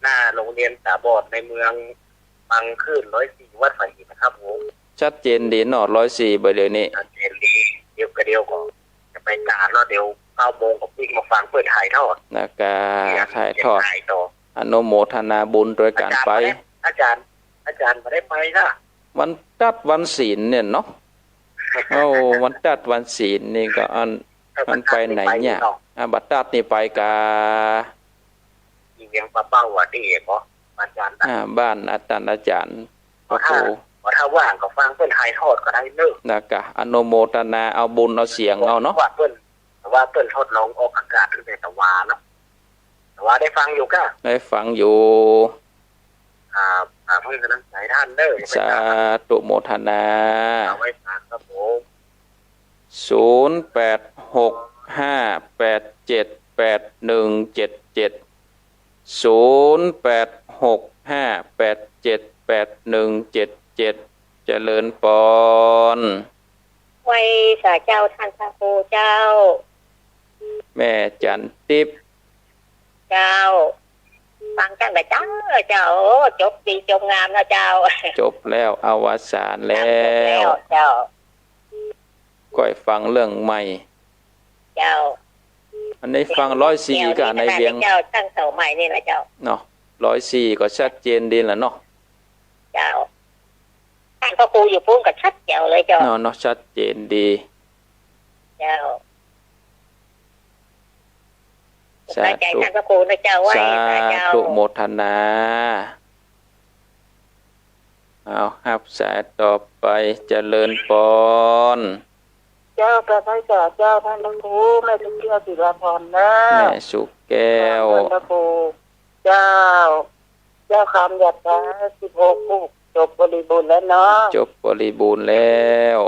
หน้าโรงเรียนตาบอดในเมือง ฟังคลื่นร้อยสี่วัดฝายหินนะครับผม ชัดเจนดีเนาะ ร้อยสี่ บ่าเดี่ยวนี้ ชัดเจนดี เดี๋ยวก็เดี๋ยวก็จะไปตาดเนาะ เดี๋ยวเก้าโมงก็ปิ๊กมาฟังเปิ้นถ่ายทอด นะกา เสียง ถ่ายทอด เสียงถ่ายต่อ อนุโมทนาบุญตวยกั๋นไป อาจารย์บ่ได้ อาจารย์ อาจารย์บ่ได้ไปนะ วันตั๊ดวันศีลเนี่ยเนาะ โอ้ วันตั๊ดวันศีลนี่ก็อัน มันไปไหนเนี่ย เออ วันตั๊ดนี่ไปเนาะ อ่ะ บ่ตั๊ดนี่ไปกา ที่เวียงป่าเป้าอะตี้เนาะ อาจารย์นะ อ่า บ้านอาจารย์ อาจารย์ พระครู ถ้า ถ้าว่างก็ฟังเปิ้นถ่ายทอดก็ได้เนาะ นะกะ อนุโมทนาเอาบุญเอาเสียงเอาเนาะ ว่าเปิ้น ว่าเปิ้นทดลองออกอากาศตั้งแต่ตะวาเนาะ ตะวาได้ฟังอยู่ก้า ได้ฟังอยู่ ครับ ครับ เปิ้นก็น้ำใจ๋ต้านเด้อ สาธุโมทนา เอาไว้ฟังครับผม ศูนย์แปดหกห้าแปดเจ็ดแปดหนึ่งเจ็ดเจ็ด ศูนย์แปดหกห้าแปดเจ็ดแปดหนึ่งเจ็ดเจ็ด เจริญปอน ไหว้สาเจ้าต้านพระครูเจ้า แม่จันทร์ติ๊บ เจ้า ฟังจั้งใดเจ้า เจ้า โอ้ จบดีจบงามเนาะเจ้า จบแล้ว อวสานแล้ว จบแล้วเจ้า ก้อยฟังเรื่องใหม่ เจ้า อันนี้ฟังร้อยสี่ก้า ในเวียง เจ้า ตั้งเสาใหม่นี่แหละเจ้า เนาะ ร้อยสี่ก็ชัดเจนดีล่ะเนาะ เจ้า ต้านพระครูอยู่ปู๊นก็ชัดแจ๋วเลยเจ้า เนาะ เนาะ ชัดเจนดี เจ้า สาธุ สาธุ ต้านพระครูนะเจ้า ไหว้สาเจ้า สาธุโมทนา เอา ฮับสายต่อไป เจริญปอน เจ้า กราบไหว้สาเจ้าต้านพระครู แม่สุแก้ว ศิลาพรนะ แม่สุแก้ว ต้านพระครู เจ้า เจ้า คำหยาดฟ้า สิบหก ลูก จบบริบูรณ์แล้วเนาะ จบบริบูรณ์แล้ว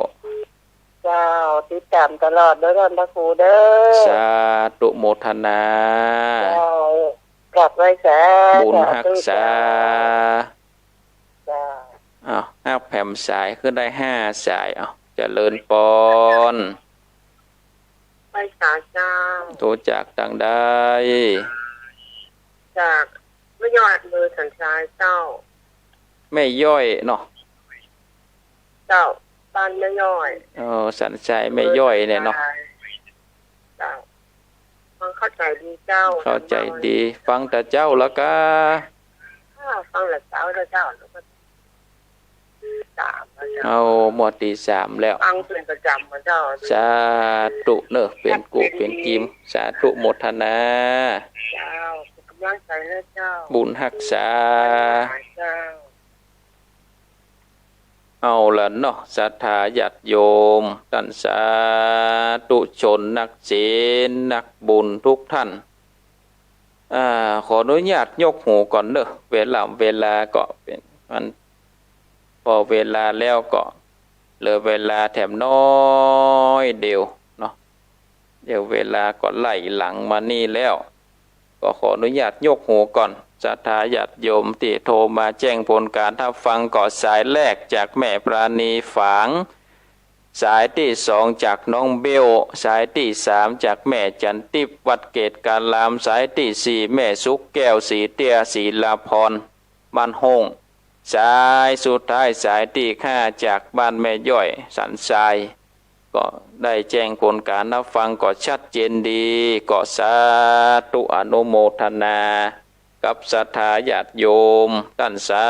เจ้า ติดต๋ามตลอดเด้อต้านพระครูเด้อ สาธุโมทนา เจ้า กราบไหว้สา บุญฮักษา สาธุเจ้า เจ้า อ้าว ฮักแผ่นสายขึ้นได้ห้าสาย เอา เจริญปอน ไหว้สาเจ้า โตจากตางใด จากแม่ย้อย อำเภอสันทรายเจ้า แม่ย้อยเนาะ เจ้า บ้านแม่ย้อย เออ สันทรายแม่ย้อยเนี่ยเนาะ เจ้า ฟังเข้าใจ๋ดีเจ้า เข้าใจ๋ดี ฟังแต่เจ๊าแล้วก้า อ้าว ฟังแต่เจ๊าแล้วเจ้า แล้วก็ตีสามแล้วเจ้า เอา หมดตีสามแล้ว ฟังเป๋นประจ๋ำอะเจ้า สาธุเนอะ เป๋นกู้เป๋นกิม สาธุโมทนา เจ้า เป๋นก๋ำลังใจ๋นะเจ้า บุญฮักษา เจ้า เอาละเนาะ ศรัทธาญาติโยม ต้านสาธุชนนักศีลนักบุญทุกท่าน อ่า ขออนุญาตยกหูก่อนเนอะ เวลา เวลาก็เป๋น มัน ปอเวลาแล้วก็เหลือเวลาแถมน้อยเดียวเนาะ เดี๋ยวเวลาก็ไล่หลังมานี่แล้ว ก็ขออนุญาตยกหูก่อน ศรัทธาญาติโยมตี้โทรมาแจ้งผลก๋านฮับฟังก็สายแรกจากแม่ปราณีฝาง สายตี้สองจากน้องเบล สายตี้สามจากแม่จันทร์ติ๊บ วัดเกตุการาม สายตี้สี่แม่สุแก้ว ศรีเตี้ย ศิลาพร บ้านโฮ่ง สายสุดท้าย สายตี้ห้าจากบ้านแม่ย้อย สันทราย ก็ได้แจ้งผลก๋านฮับฟังก็ชัดเจนดี ก็สาธุอนุโมทนากับศรัทธาญาติโยม ต้านสา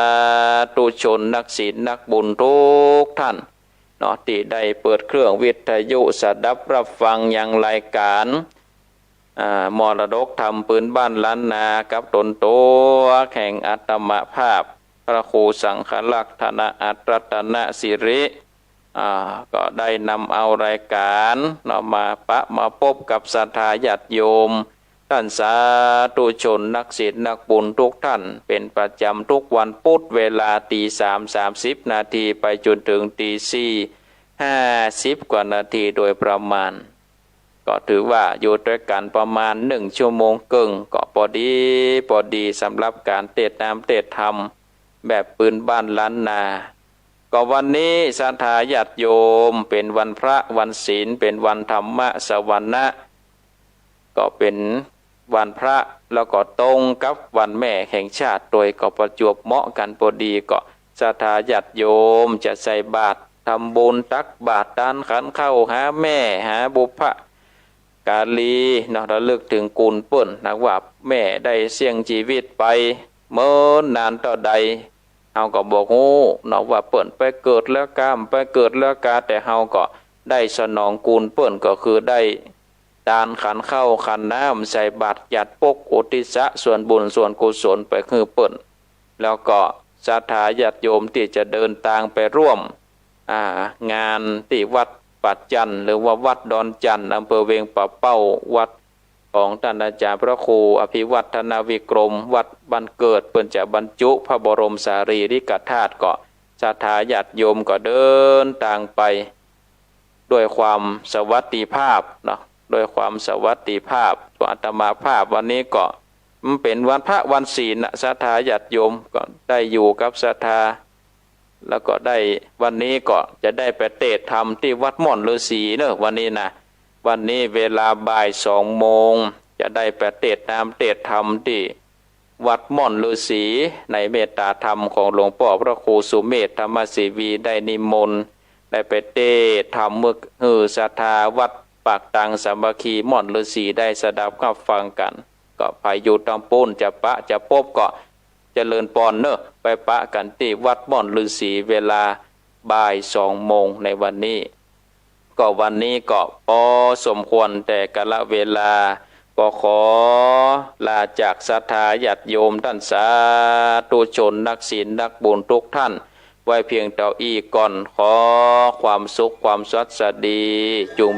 ธุชนนักศีลนักบุญทุกท่านเนาะ ตี้ได้เปิดเครื่องวิทยุสดับฮับฟังยังรายก๋าน อ่า มรดกธรรมปื้นบ้านล้านนา กับต๋นตั๋วแห่งอาตมาภาพ พระครูสังฆรักษ์ ธนอัตรรัตนสิริ อ่า ก็ได้นำเอารายก๋านเนาะ มาปะมาปบกับศรัทธาญาติโยม ต้านสาธุชนนักศีลนักบุญทุกท่าน เป๋นประจ๋ำทุกวันปุ๊ด เวลาตีสามสามสิบนาที ไปจ๋นเถิงตีสี่ห้าสิบกว่านาทีโดยประมาณ ก็ถือว่าอยู่ตวยกั๋นประมาณนึ่งชั่วโมงเกิ่ง ก็ปอดีปอดีสำหรับก๋านเตสน์น้ำเตสน์ธรรมแบบปื้นบ้านล้านนา ก็วันนี้ศรัทธาญาติโยม เป๋นวันพระวันศีล เป๋นวันธรรมสวนะ ก็เป๋นวันพระ แล้วก็ตรงกับวันแม่แห่งชาติตวย ก็ประจวบเหมาะกั๋นปอดี ก็ศรัทธาญาติโยมจะใส่บาตร ทำบุญตักบาตรตานขันข้าวหาแม่ หาบุพการีเนาะ ระลึกเถิงคุณเปิ้น หากว่าแม่ได้เสี้ยงจีวิตไปเมินนานเต้าใด เฮาก็บ่ฮู้เนาะ ว่าเปิ้นไปเกิดแล้วกา บ่ไปเกิดแล้วกา แต่เฮาก็ได้สนองคุณเปิ้น ก็คือได้ตานขันข้าวขันน้ำ ใส่บาตรจัดปก อุทิศส่วนบุญส่วนกุศลไปหื้อเปิ้น แล้วก็ศรัทธาญาติโยมตี้จะเดินตางไปร่วม อ่า งานตี้วัด ป่าจั่น หรือว่าวัดดอนจั่น อำเภอเวียงป่าเป้า วัดของต้านอาจ๋ารย์พระครูอภิวัฒนวิกรม วัดบ้านเกิด เปิ้นจะบรรจุพระบรมสารีริกธาตุ ก็ศรัทธาญาติโยมก็เดินตางไป ด้วยความสวัสดิภาพเนาะ ด้วยความสวัสดิภาพ ส่วนอาตมาภาพวันนี้ก็ มันเป๋นวันพระวันศีลนะ ศรัทธาญาติโยมก็ได้อยู่กับศรัทธา แล้วก็ได้ วันนี้ก็จะได้ไปเตสน์ธรรมตี้วัดม่อนฤๅษีเนาะ วันนี้นะ วันนี้เวลาบ่ายสองโมง จะได้ไปเตสน์น้ำเตสน์ธรรมตี้ วัดม่อนฤๅษี ในเมตตาธรรมของหลวงป้อพระครูสุเมธธรรมเสวี ได้นิมนต์ ได้ไปเตสน์ธรรมเมื่อ หื้อศรัทธาวัดปากตังสามัคคีม่อนฤๅษีได้สดับรับฟังกั๋น ก็ใผอยู่ตางปู๊นจะปะจะปบก็เจริญปอนเนาะ ไปปะกั๋นตี้วัดม่อนฤๅษี เวลาบ่ายสองโมงในวันนี้ ก็วันนี้ก็ปอสมควรแต่กาลเวลา ก็ขอลาจากศรัทธาญาติโยมต้านสาธุชนนักศีลนักบุญทุกท่าน ไว้เพียงเต้าอี้ก่อน ขอความสุขความสวัสดีจุ่ง